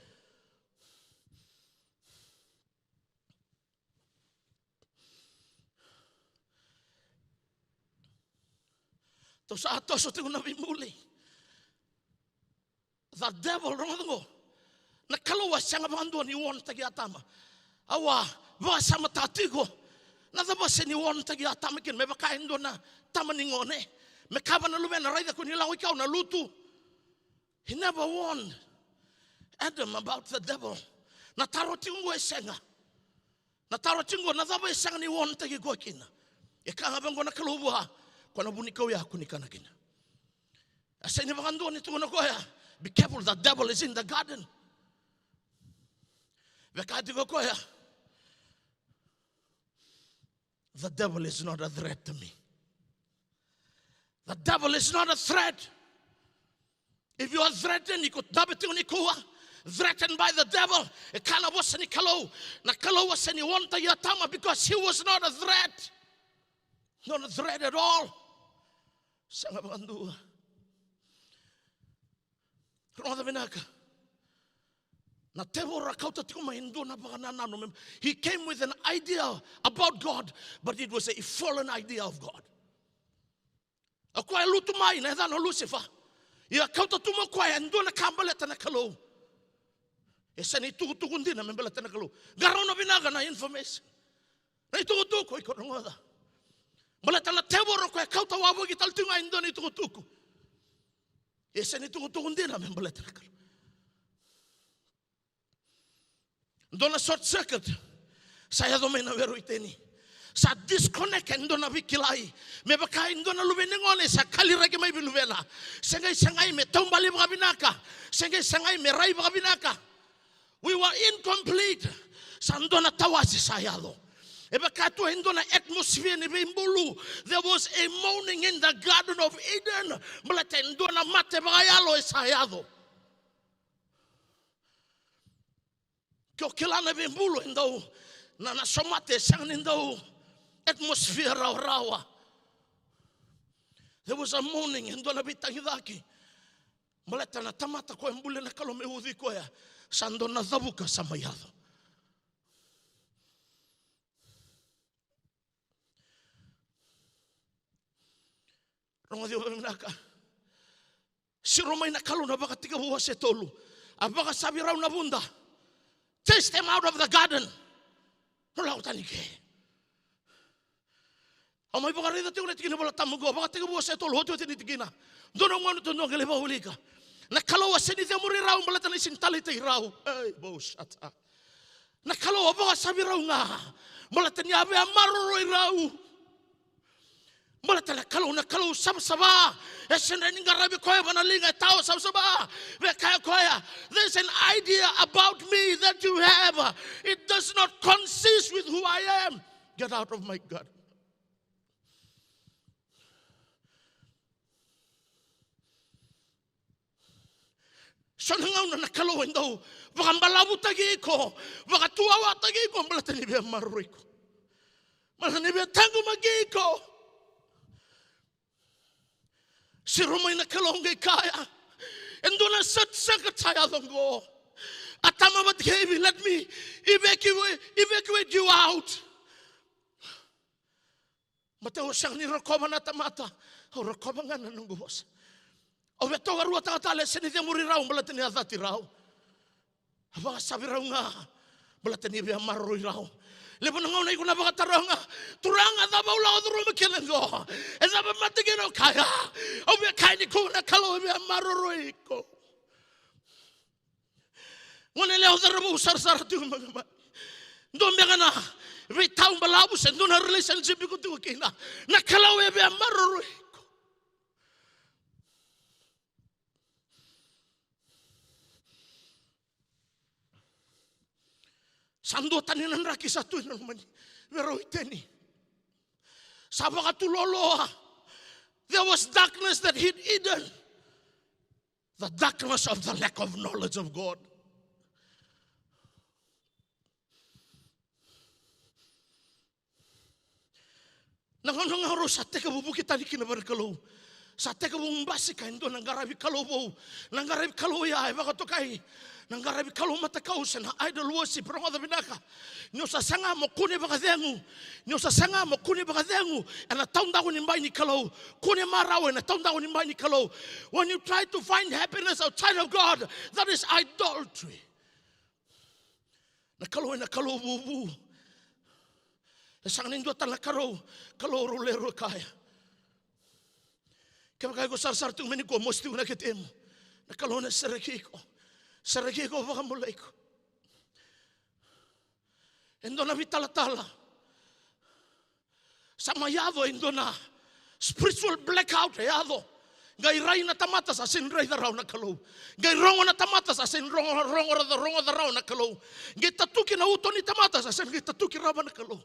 Tou sa toso tiko na veibuli. The devil, rogoca qo. Na Kalou a sega vakadua ni warn-taki Atama. Au a vakasamataka tiko na cava e sega ni warn-taki Atama kina, me vaka e dua na tama ni gone. Me kaya vua na luvena, raica ko ni lako i kau na lutu. He never warned Adam about the devil. Na taro tiko qo e sega. Na taro tiko qo, na cava e sega ni warn-taki koya kina? E kaya ga vaqo na Kalou vua, ko na vunikau ya ko ni kana kina. A sega ni vakadua ni tukuna o koya, be careful, the devil is in the garden. Vaka tiko o koya. The devil is not a threat to me. The devil is not a threat. If you are threatened, iko dabe tiko nikua, threatened by the devil, e kaya na vosa ni Kalou, na Kalou a sega ni warn-taki Atama because he was not a threat. Not a threat at all. Sega vakadua. Rogoca vinaka. Na tevoro a kauta tiko mai e dua na vakanananu. He came with an idea about God, but it was a fallen idea of God. O koya e lutu mai, na yacana o Lucifer. Ia kauta tu mai o koya e dua na ka baleta na Kalou. E sega ni tukutuku dina me baleta na Kalou. Qarauna vinaka na information. Na itukutuku iko rogoca. Baleta na tevoro o koya e kauta wavoki tale tiko ga e dua na itukutuku. E sega ni tukutuku dina me baleta na Kalou. Dua na short circuit sa yaco mai na Wero i Iteni. Sa disconnect e dua na veikilai. Me vaka e dua na luve ni gone sa kaliraki mai vei luvena. Se qai sagai me taubale vakavinaka. Se qai sagai me rai vakavinaka. We were incomplete. Sa dua na tawase sa yaco. E vaka tu e dua na atmosphere ni veibulu. There was a moaning in the Garden of Eden. Baleta e dua na mate vakayalo e sa yaco. Ke o kila na veibulu e dau, na, na somate e sega ni dau atmosphere rawarawa. There was a moaning, e dua na veitagicaki. Baleta na tamata koya e bulia na Kalou me ucuti koya, sa dua na cavuka sa mai yaco. Rogoci au vinaka. Siro mai na Kalou na Vakatekivu wase tolu. A vakasavi rau na vuda. Chase them out of the garden. No lako tani ke. Au mai vakaraica tiko na tikina Vola Tabu qo, Vakatekivu wase tolu, otioti ni tikina. Dua na gauna tou dau qai lai vakawilika. Na Kalou a sega ni cemuri rau baleta ni sega ni taleitaki rau. Ei, bau sata. Na Kalou a vakasavi rau ga baleta ni a via maroroi rau. Baleta na Kalou, na Kalou savasava. E sega ni rawa ni qaravi koya va na liga e tao savasava. Via kaya koya, there's an idea about me that you have. It does not consist with who I am. Get out of my garden. So na gauna na Kalou e dau vakabalavutaki iko, vakatuwawataki iko, baleta ni via maroroi iko. Baleta ni via taqomaki iko. Siro mai na Kalou qai kaya, e dua na short circuit sa yaco qo. Atama vata kei Ivi, let me evacuate, evacuate you out. Baleta au sega ni rokova na tamata, au rokova ga na noqu vosa. Au via tokaruataka tale, e sega ni cemuri rau baleta ni a cati rau. A vakasavi rau ga baleta ni via maroroi rau. Levu na gauna iko na vakataroga, Turaga, cava au lako curuma kina qo? E cava mata kina au kaya? Au via kaya nikua, na Kalou e via maroroi iko. Gone yalewa, cauravou, sarasara tiko mai. Dua beka na veitau balavu se dua na relationship iko tiko kina, na Kalou e via maroroi iko. Sa dua tani na draki sa tu ena loma ni Wero i Iteni. Sa vakatuloaloa. There was darkness that hid Eden. The darkness of the lack of knowledge of God. Na gauna ga rau sa tekivu vuki tani kina vei na Kalou, sa tekivu basika e dua na qaravi Kalou vou. Na qaravi Kalou ya e vakatokai na qaravi Kalou matakau se na idol worship. Rogoca vinaka. Ni o sa saga mo kune vakacegu, ni o sa saga mo kune vakacegu ena taudaku ni bai ni Kalou, kune marau ena taudaku ni bai ni Kalou. When you try to find happiness outside of God, that is idolatry. Na Kalou ena Kalou vuvu. E sega ni dua tale na Kalou, Kalou rau lewe rua kaya. Kevaka iko sarasara tiko mai nikua, mosi tiko na ketemu, na Kalou ena sereki iko. Sereki iko, vakabulai iko. E dua na veitalatala. Sa mai yaco e dua na spiritual blackout e yaco. Qai rai na tamata sa sega ni raica rawa na Kalou. Qai rogo na tamata sa sega ni rogo, rogo, rogoca rawa na Kalou. Qai tatuki na uto ni tamata sa sega ni qai tatuki rawa na Kalou.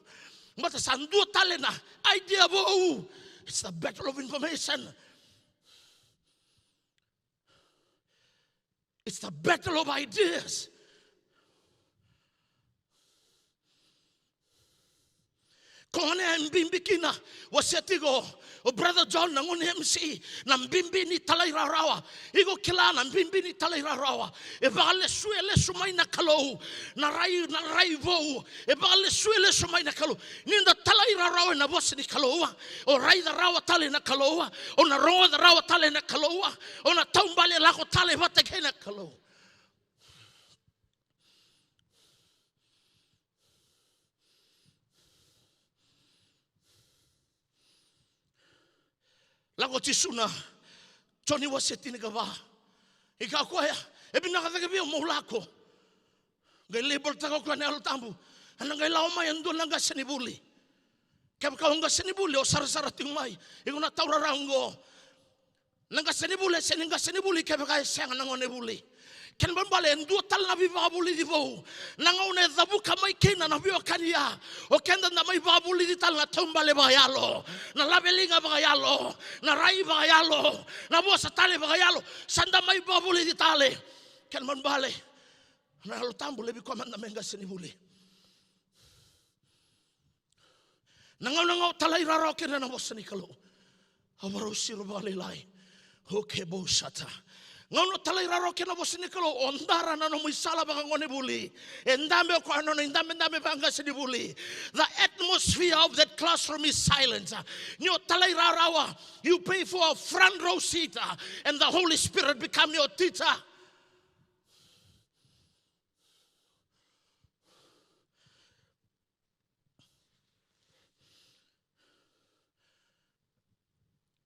Baleta sa dua tale na idea vou. It's the battle of information. It's the battle of ideas. Ko gone e bibi kina, wasea tiko o Brother John na gone M C, na bibi ni talairawarawa. Iko kila na bibi ni talairawarawa. E vakalesu, e lesu mai na Kalou. Na rai, na rai vou. E vakalesu, e lesu mai na Kalou. Ni da talairawarawa ena vosa ni Kalou, o raica rawa tale na Kalou, o na rogoca rawa tale na Kalou, o na taubale lako tale vata kei na Kalou. Lako o Jisu na Joni wase tinikava. E kaya o koya, e vinaka cake vei au meu lako. Qai label-taka o koya na Yalo Tabu. Ena qai lako mai e dua na qasenivuli. Kevaka o qasenivuli, o sarasara tiko mai. Iko na taura rawa qo. Na qasenivuli e sega ni qasenivuli kevaka e sega na gonevuli. Kena ibalebale e dua tale na veivakavulici vou. Na gauna e cavuka mai kina na veiwekani ya, o keda da mai vakavulici tale na taubale vakayalo, na laveliga vakayalo, na rai vakayalo, na vosa tale vakayalo. Sa da mai vakavulici tale. Kena ibalebale na Yalo Tabu laivi koya mada me qasenivuli. Na gauna ga o talairawarawa kina na vosa ni Kalou, a vakarau siro vakalailai. Okebosata. Gauna o talairawarawa kina na vosa ni Kalou, o dara na nomu isala vakagonevuli. E dabe o koya na nona idabedabe vakaqasenivuli. The atmosphere of that classroom is silent. Ni o talairawarawa, you pay for a front row seat, uh, and the Holy Spirit become your teacher.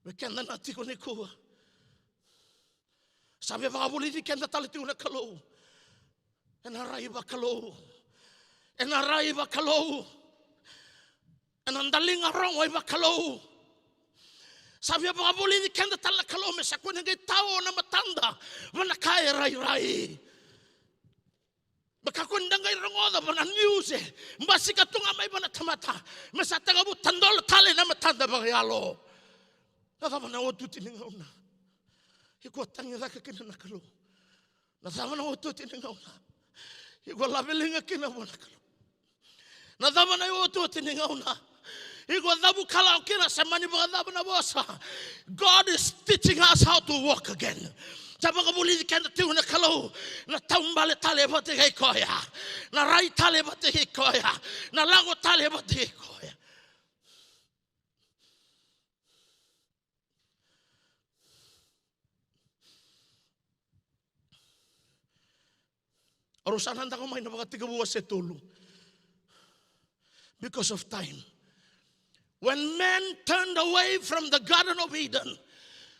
Vei keda na tiko nikua, sa via vakavulici keda tale tiko na Kalou. Ena rai vakalou. Ena rai vakalou. Ena daliga rogo i vakalou. Sa via vakavulici keda tale na Kalou me sa kua ni qai tao na matada va na ka e rairai. Me kakua ni da qai rogoca va na news e basika tu ga mai va na tamata, me sa tekivu tadola tale na matada vakayalo. Na cava na otioti ni gauna iko a tagicaka kina na Kalou? Na cava na otioti ni gauna iko a laveliga kina vua na Kalou? Na cava na otioti ni gauna iko a cavukalao kina se mani vakacava na vosa? God is teaching us how to walk again. Sa vakavulici keda tiko na Kalou, na taubale tale vata kei koya, na rai tale vata kei koya, na lako tale vata kei koya. Au sa na daku mai na Vakatekivu wase tolu. Because of time. When men turned away from the Garden of Eden,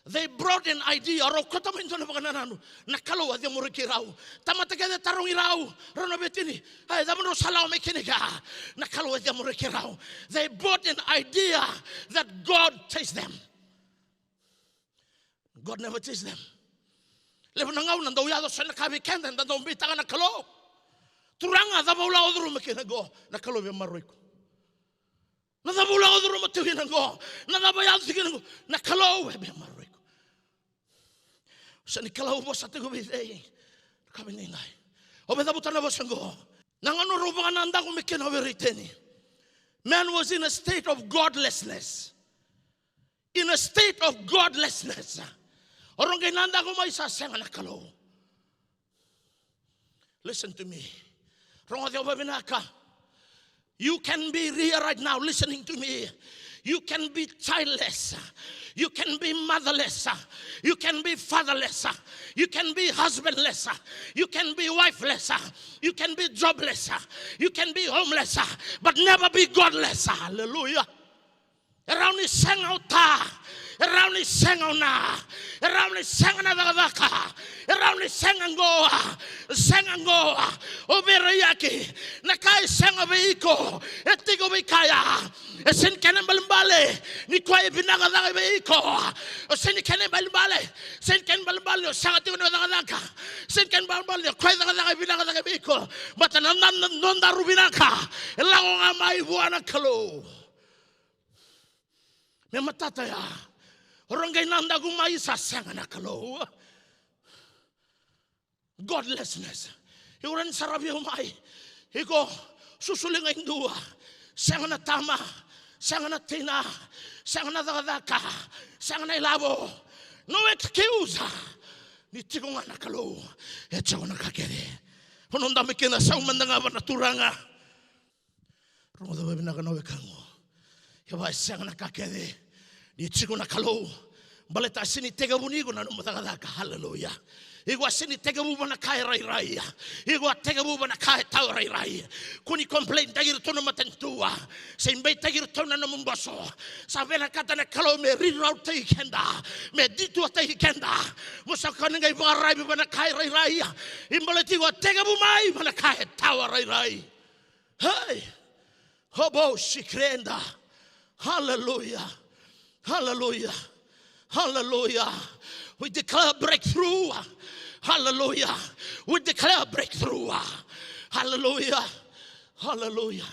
they brought an idea. Rau kauta mai dua na vakanananu. Na Kalou a cemuri keirau. Tamata kece tarogi rau, rau na veitini, a, e cava drau sa lako mai kina kea? Na Kalou a cemuri keirau. They brought an idea that God chased them. God never chased them. Levu na gauna dau yaco so na ka vei keda, da dau beitaka na Kalou. Turaga, cava au lako curuma kina qo? Na Kalou via maroroi iko. Na cava au lako curuma tiko kina qo? Na cava yaco tiko kina qo? Na Kalou e via maroroi iko. Sa ni Kalou vosa tiko vei cei? Ka vei nai nai. Au via cavuta na vosa qo. Na gauna rau vakanadaku mai kina o Veriteni. Man was in a state of godlessness. In a state of godlessness. O rau qai nadaku mai sa sega na Kalou. Listen to me. Rogoca au vakavinaka. You can be here right now listening to me. You can be childless. You can be motherless. You can be fatherless. You can be husbandless. You can be wifeless. You can be jobless. You can be homeless. But never be godless. Hallelujah. E rawa ni sega o ta, e rawa ni sega o na, e rawa ni sega na cakacaka, e rawa ni sega qo, sega qo. O Vereiteni, na ka e sega vei iko e tiko mai kaya, e sega ni kena ibalebale ni koya e vinaka cake vei iko. E sega ni kena ibalebale, sega ni kena ibalebale ni o sega tiko ni o cakacaka. Sega ni kena ibalebale ni o koya e cakacaka e vinaka cake vei iko. Baleta na, na, na nodaru vinaka e lako ga mai vua na Kalou. Me matata ya, o rau qai nadaku mai sa sega na Kalou. Godlessness. Iko rawa ni saravi au mai. Iko susu liga e dua. Sega na tama, sega na tina, sega na cakacaka, sega na ilavo. No excuse. Ni tiko ga na Kalou, e tiko na ka kece. O noda mai kina, sau mada ga vua na Turaga. Rogoca vakavinaka na wekaqu. Kevaka e sega na ka kece, ni tiko na Kalou. Baleta a sega ni tekivu ni iko na nomu cakacaka. Haleluya. Iko a sega ni tekivu vua na ka e rairai. Iko a tekivu vua na ka e tawa rairai. Kua ni complain-taki iratou na matanitu. Se beitaki iratou na nomu boso. Sa vinakata na Kalou me rirautaki keda, me detour-taki keda. Mo sa kua ni qai vakararavi vua na ka e rairai. I baleta iko a tekivu mai vua na ka e tawa rairai. Hey! Hobo sikrenda. Hallelujah. Hallelujah. Hallelujah. We declare breakthrough. Hallelujah. We declare breakthrough. Hallelujah. Hallelujah.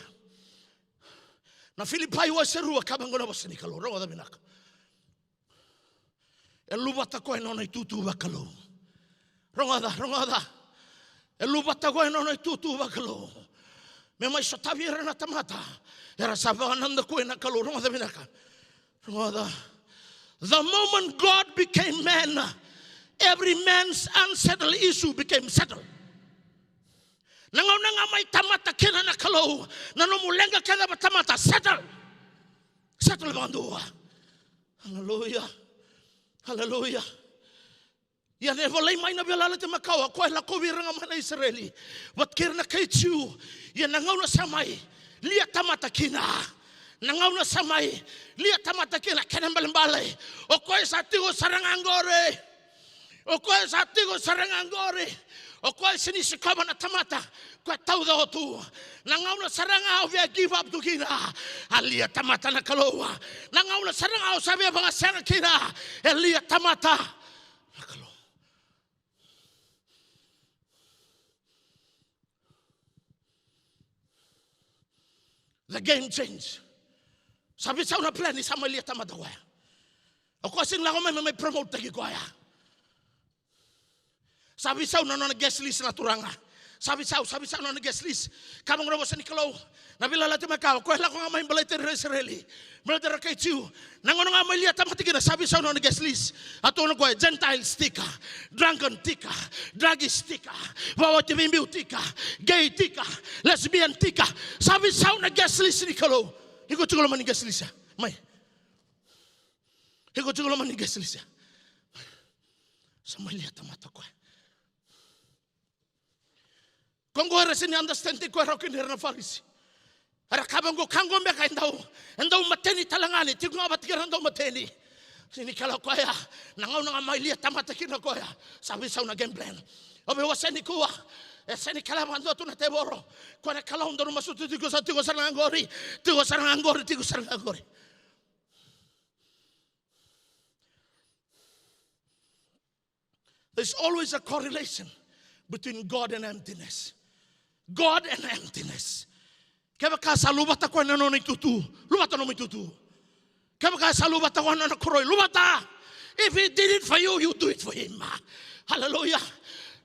Na Filipai wase rua, ka vaqo na vosa ni Kalou. Rogoca vinaka. E luvata koya na nona itutu vakalou. Rogoca, rogoca. E luvata koya na nona itutu vakalou. Me mai sotavi ira na tamata era sa vakanadakuya na Kalou. Rogoca vinaka. Rogoca. The moment God became man, every man's unsettled issue became settled. Na gauna ga mai tamata kina na Kalou, na nomu leqa kece vakatamata, settle. Settle vakadua. Hallelujah. Hallelujah. Ia e volai mai na Veiyalayalati Makawa, o koya e lakovi ira ga mai na Isireli vata kei ira na kai Jiu. Ia na gauna sa mai lia tamata kina, na gauna sa mai lia tamata kina, kena ibalebale o koya sa tiko sara ga qori. O koya sa tiko sara ga qori. O koya sega ni sikova na tamata. Koya taucoko tu. Na gauna sara ga o via give up tu kina, a lia tamata na Kalou. Na gauna sara ga o sa via vakasega kina, e lia tamata na Kalou. The game change. Sa veisau na plan, ni sa mai lia tamata koya. O koya sega ni lako mai me mai promote-taki koya. Sa veisau na nona guest list na Turaga. Sa veisau, sa veisau na nona guest list. Ka vaqo na vosa ni Kalou. Na Veiyalayalati Makawa, o koya e lako ga mai baleti ira na Isireli, baleti ira na kai Jiu. Na gauna ga mai lia tamata kina, sa veisau na nona guest list. A tukuna o koya, Gentiles tika, drunken tika, drugs tika, vakawati veibiu tika, gay tika, lesbian tika. Sa veisau na guest list ni Kalou. Iko tiko loma ni guest list ya. Mai. Iko tiko loma ni guest list ya. Sa mai lia tamata koya. Ko qo era sega ni understand-taki koya rawa kina ira na Farisi. Era kaya vaqo, ka qo beka e dau, e dau mateni tale ga ni tiko ga vata kei ira na dau mateni. Sega ni kila o koya na gauna ga mai lia tamata kina o koya, sa veisau na game plan. O vei, o sa nikua, e sega ni kila vakadua tu na tevoro. Koya na Kalou daru masuta tiko, sa tiko sara ga qori, tiko sara ga qori, tiko sara ga qori. There's always a correlation between God and emptiness. God and emptiness. Kevaka sa luvata koya na nona itutu, luvata nomu itutu. Kevaka sa luvata koya na nona koroi, luvata. If he did it for you, you do it for him. Hallelujah.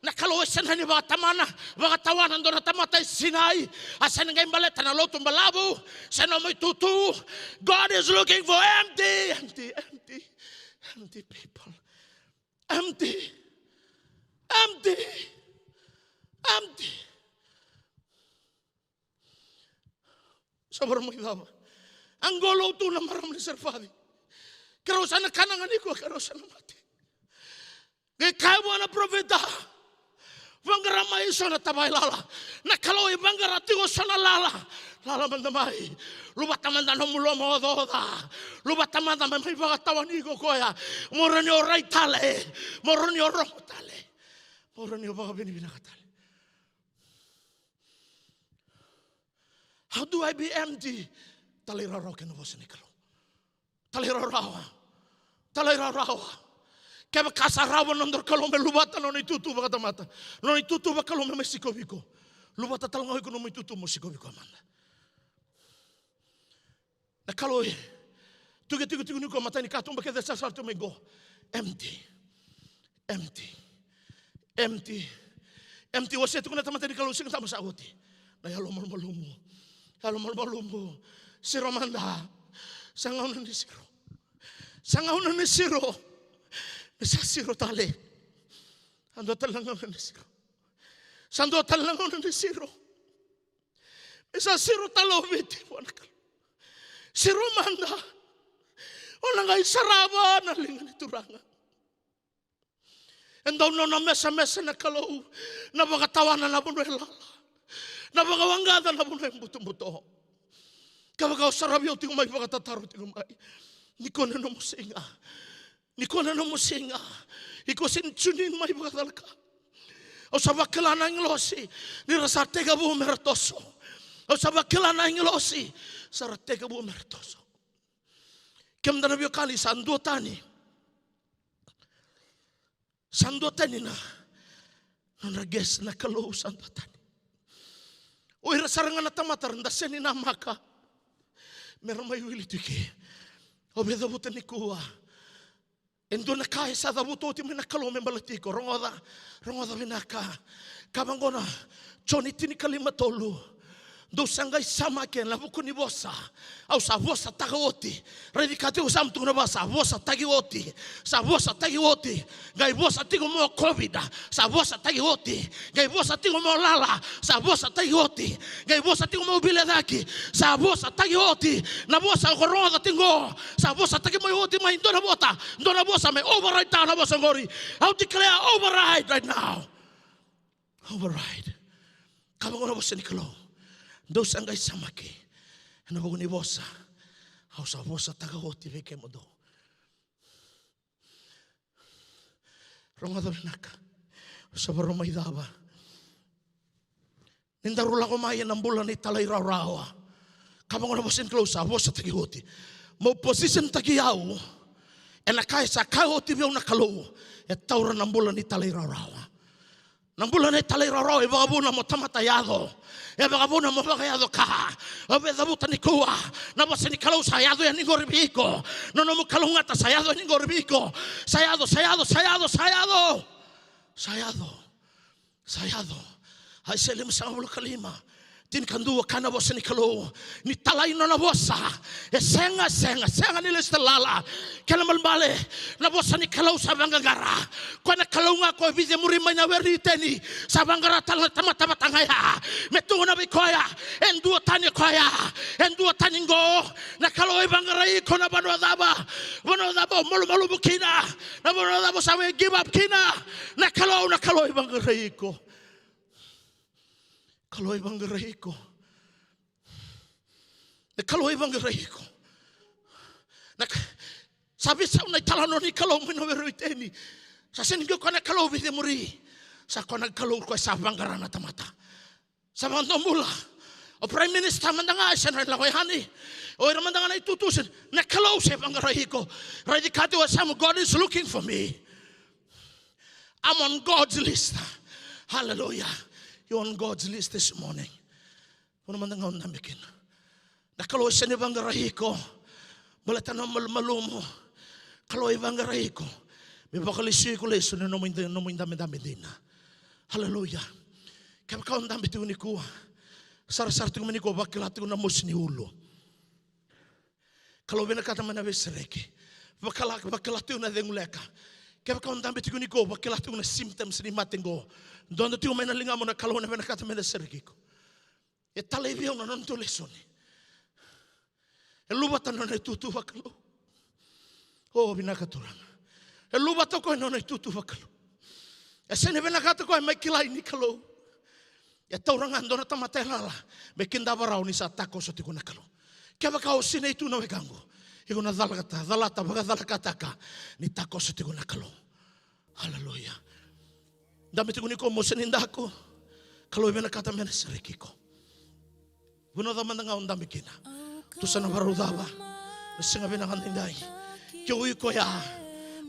Na Kalou e sega ni vakatamana, vakatawana dua na tamata e sinai. A sega ni qai baleta na lotu balavu se nomu itutu. God is looking for empty, empty, empty, empty people. Empty. Empty. Empty. Sa vara mai cava? A qo lotu na marama ni Sarefati. Keirau sa na kana ga nikua, keirau sa na mate. Qai kaya vua na parofita, vaqara mai eso na tavaya lala. Na Kalou e vaqara tiko eso na lala. Lala mada mai. Luvata mada nomu lomaocaoca. Luvata mada me mai vakatawani iko o koya. Mo rawa ni o rai tale. Mo rawa ni o rogo tale. Mo rawa ni o vakavinavinaka tale. How do I be empty? Talairawarawa kei na vosa ni Kalou. Talairawarawa. Talairawarawa. Kevaka sa rawa na noda Kalou me luvata na nona itutu vakatamata, na nona itutu vakalou me mai sikovi iko, luvata tale ga o iko na nomu itutu mo sikovi koya mada. Na Kalou e tukituki tiko ni ko matai ni katuba kece sarasara tu mai qo. Empty. Empty. Empty. Empty. Wasea tiko na tamata ni Kalou siga tabu sa oti. Na yalo malumalumu. Yalo malumalumu. Siro mada. Sa gauna ni siro. Sa gauna ni siro. Me sa siro tale. Sa dua tale na gauna ni siro. Sa dua tale na gauna ni siro. Me sa siro tale o Viti vua na Kalou. Siro mada. O na qai sarava na liga ni Turaga. E dau nona mesamesa na Kalou, na vakatawana na vanua e lala, na vakawaqaca na vanua e butobuto. Kevaka o saravi au tiko mai, vakatataro tiko mai. Ni ko na nomu siga. Ni ko na nomu siga. Iko sega ni tune in mai vakacalaka. Au sa vakila na agilosi ni ra sa tekivu me ra toso. Au sa vakila na agilosi sa ra tekivu me ra toso. Kemudou na veiwekani, sa dua tani. Sa dua tani na nodra guest na Kalou, sa dua tani. O ira sara ga na tamata ra da sega ni namaka me ra mai wili tu i ke. Au via cavuta nikua. E dua na ka e sa cavuta oti mai na Kalou me baleti iko. Rogoca, rogoca vinaka. Ka vaqo na Joni tinikalima tolu. Dou sa qai samaki ena vuku ni vosa au sa vosataka oti. Raici ka tiko, sa tukuna vua sa vosataki oti. Sa vosataki oti. Qai vosa tiko mo COVID. Sa vosataki oti. Qai vosa tiko mo lala. Sa vosataki oti. Qai vosa tiko mo vilecaki. Sa vosataki oti. Na vosa ko rogoca tiko qo, sa vosataki mai oti mai dua na vota, dua na vosa me override taka na vosa qori. Au declare override right now. Override. Ka vaqo na vosa ni Kalou. Dou sa qai samaki ena vuku ni vosa au sa vosataka oti vei kemudou. Rogoca vinaka. Sa varau mai cava? Ni daru lako mai ena bula ni talairawarawa. Ka vaqo na vosa ni Kalou, sa vosataki oti. Mo position taki au ena ka e sa kaya oti vei au na Kalou. E taura na bula ni talairawarawa. Na bula ni talairawarawa e vakavuna mo tamata yaco. E vakavuna mo vakayaco ka. Au via cavuta nikua, na vosa ni Kalou sa yaco yani qori vei iko. Na nomu kalougata sa yaco yani qori vei iko. Sa yaco, sa yaco, sa yaco, sa yaco. Sa yaco. Sa yaco. Aisea limasagavulu ka lima, tinikadua, kaya na vosa ni Kalou, ni talai nona vosa e sega, sega, sega ni lesu tale lala. Kena ibalebale, na vosa ni Kalou sa vaqaqara. Koya na Kalou ga ko vica muri mai na were ni Iteni, sa vaqara tale na tamata vata ga ya. Me tukuna vei koya, e dua tani koya, e dua tani qo. Na Kalou e vaqarai iko na vanua cava? Vanua cava o malumalumu kina? Na vanua cava o sa via give up kina? Na Kalou, na Kalou e vaqarai iko. Kalou e vaqarai iko. Na Kalou e vaqarai iko. Na ka-, sa veisau na italanoa ni Kalou mai na were o Iteni. Sa sega ni qai koya na Kalou vica muri. Sa koya na Kalou koya sa vaqara na tamata. Sa vakadomobula. O Prime Minister mada ga e sega ni lako yani. O ira mada ga na itutu, sega. Na Kalou se vaqarai iko. Raici ka tiko e yasamu, God is looking for me. I'm on God's list. Hallelujah. You're on God's list this morning. Vanua mada ga o dabe kina. Na Kalou e sega ni vaqarai iko baleta na malumalumu. Kalou e vaqarai iko me vakalesui iko lesu na nomu ida-, nomu idabedabe dina. Haleluya. Kevaka o dabe tiko nikua, sarasara tiko mai nikua, vakila tiko na mosi ni ulu. Kalou vinakata mai na veisereki. Vakila, vakila tiko na cegu leka. Kevaka o dabe tiko nikua, vakila tiko na symptoms ni mate qo. Dodo tiko mai na ligamu, na Kalou na vinakata mai na sereki iko. E talai vei au na nodratou lesoni. E luvata na nona itutu vakalou. O, vinaka Turaga. E luvata o koya na nona itutu vakalou. E sega ni vinakata o koya me kilai ni Kalou. E taura ga e dua na tamata e lala me kidava rawa ni sa takoso tiko na Kalou. Kevaka o sinai tu na wekaqu, iko na calata, calata, vakacalakataka ni takoso tiko na Kalou. Haleluya. Dabe tiko nikua, mo sega ni daku. Kalou e vinakata me na sereki iko. Vanua cava mada ga o dabe kina, tou sa na vakarau cava na siga vinaka daidai. Ke o iko ya,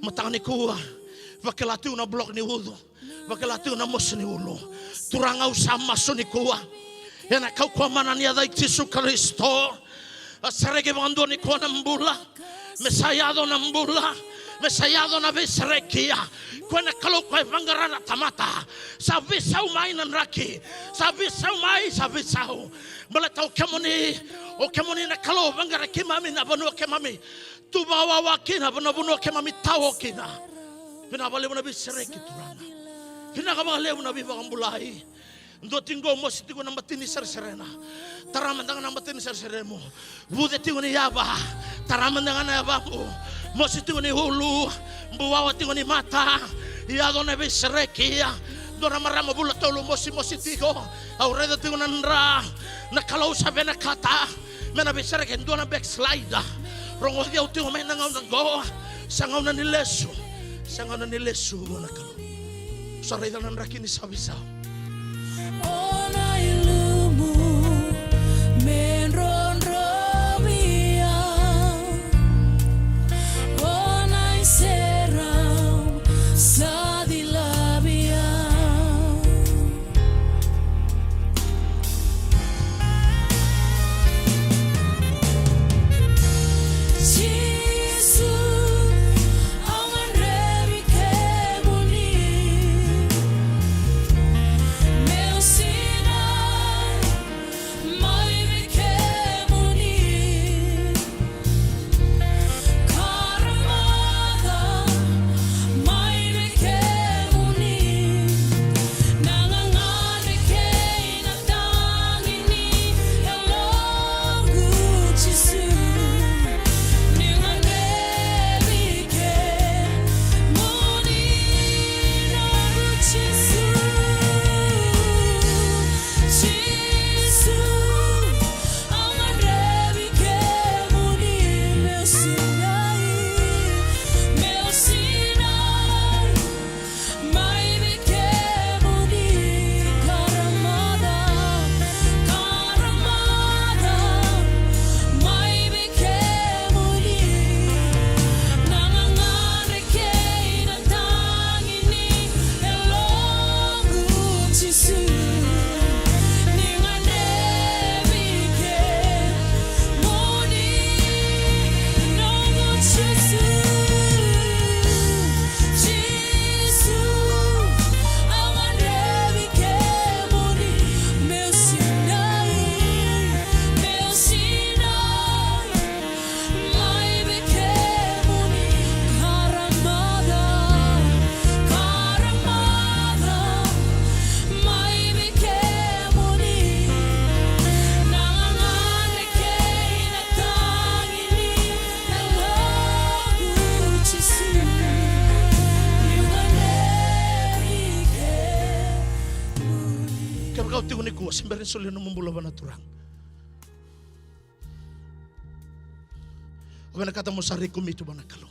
mataka nikua, vakila tiko na block ni ucu, vakila tiko na mosi ni ulu. Turaga, au sa masu nikua ena kaukauwa mana ni yaca i Jisu Karisito. A sereki vakadua nikua na bula. Me sa yaco na bula, me sa yaco na veisereki. Koya na Kalou koya e vaqara na tamata. Sa veisau mai na draki. Sa veisau mai, sa veisau. Baleta o kemuni, o kemuni na Kalou vaqara keimami na vanua keimami tu vakawawa kina, na vanua keimami tao kina. Vinaka vakalevu na veisereki Turaga. Vinaka vakalevu na veivakabulai. Dua tiko qo mosi tiko na bati ni sereserena. Tara mada ga na bati ni sereseremu. Vuce tiko ni yava. Tara mada ga na yavamu. Mosi tiko ni ulu. Buwawa tiko ni mata. Yaco na veisereki. Dua na marama vula tolu mosimosi tiko. Au raica tiko na dra. Na Kalou sa vinakata me na veisereki e dua na backslider. Rogoci au tiko mai na gauna qo. Sa gauna ni lesu. Sa gauna ni lesu na Kalou. Sa raica na draki ni sa veisau. O na ilumu me drodrovi au. O na iserau sa cilavi au. Jisu, au gadrevi kemuni. Meu sinai mai vei kemuni. Karamaca mai vei kemuni. Na gagadre kei na tagi ni yaloqu Jisu. Ni gadrevi kemuni noqu Jisu. Jisu. Au gadrevi kemuni meu sinai, meu sinai mai vei kemuni. Karamaca, karamaca mai vei kemuni. Na gagadre kei na tagi ni yaloqu Jisu. Ni gadrevi kemuni noqu Jisu. Jisu, au gadrevi kemuni meu sinai, meu sinai. Mai vei kemuni, karamaca, karamaca. Mai vei kemuni, na gagadre kei na tagi ni yaloqu Jisu. Ni gadrevi kemuni. Kevaka o tiko nikua se bera ni solia nomu bula vua na Turaga. O vinakata mo sa recommit vua na Kalou.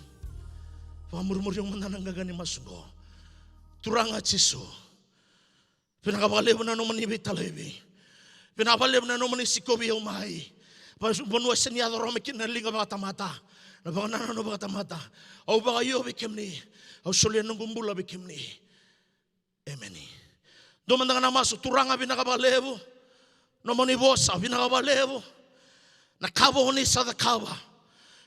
Vakamurimuri au mada na qaqa ni masu qo. Turaga Jisu, vinaka vakalevu na nomuni veitalevi. Vinaka vakalevu na nomuni sikovi au mai vanua se ni yaco rawa mai kina na liga vakatamata, na vakanananu vakatamata. Au vakaio vei kemuni. Au solia noqu bula vei kemuni. Emeni. Dua mada ga na masu. Turaga, vinaka vakalevu nomuni vosa, vinaka vakalevu na ka vou ni sa cakava.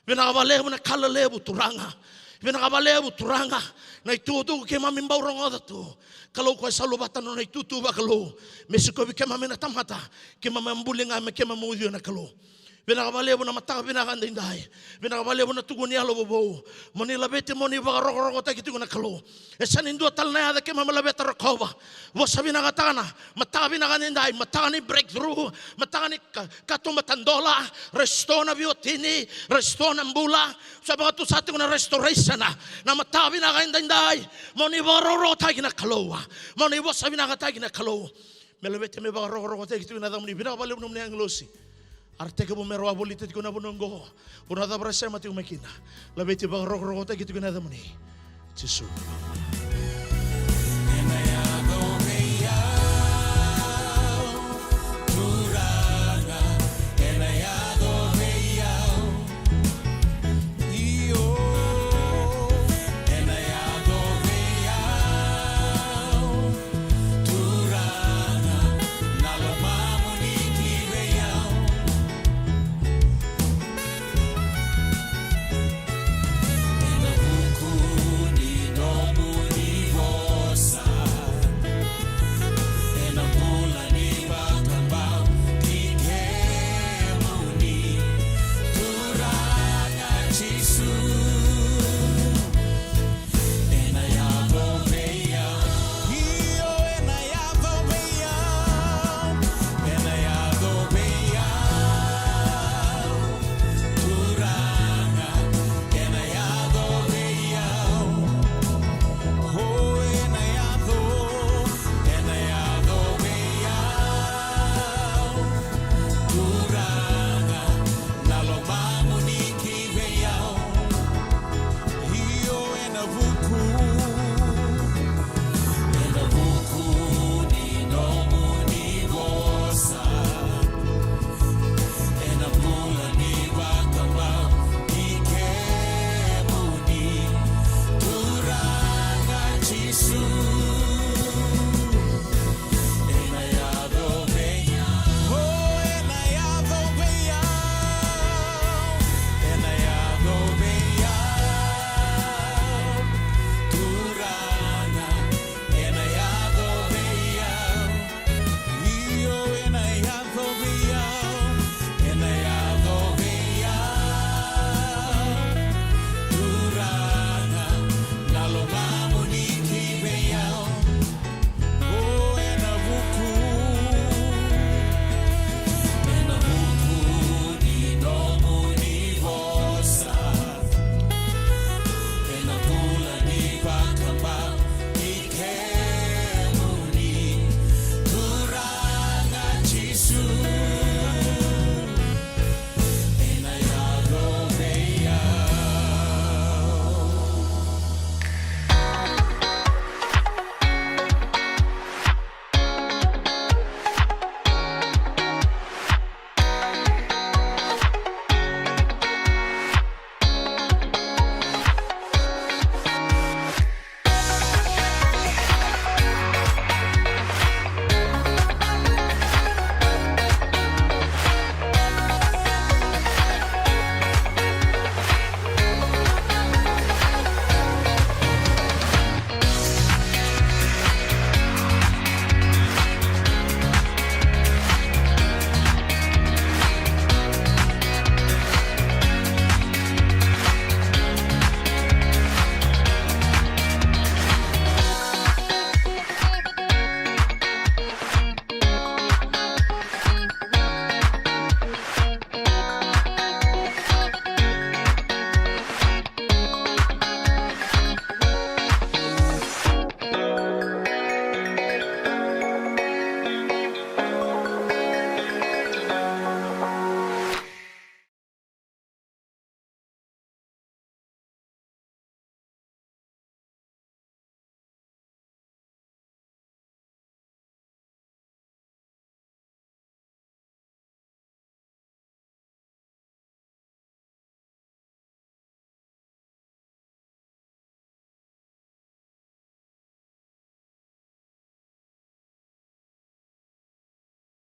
Vinaka vakalevu na ka lelevu Turaga. Vinaka vakalevu Turaga na itukutuku keimami bau rogoca tu. Kalou, koya sa luvata na nona itutu vakalou me sikovi keimami na tamata, keimami a buli ga me keimami ucuya na Kalou. Vinaka vakalevu na mataka vinaka daidai. Vinaka vakalevu na tukuni yalo vovou. Mo ni laveti, mo ni vakarokorokotaki tiko na Kalou. E sega ni dua tale na yaca keimami laveta rokova. Vosa vinakataka na mataka vinaka daidai, mataka ni breakthrough, mataka ni ka-, katuba tadola, restore na veiwatini, restore na bula. Sa vakatusa tiko na restoration na mataka vinaka daidai. Mo ni vakarokorokotaki na Kalou. Mo ni vosa vinakataki na Kalou. Me laveti, me vakarokorokotaki tiko na yacamuni. Vinaka vakalevu nomuni agilosi. Era tekivu me ra wavolita tiko na vanua oqo. Vanua cava ra sema tiko mai kina. Laveti, vakarokorokotaki tiko na yacamuni. Jisu. Ena yaco vei au, Turaga.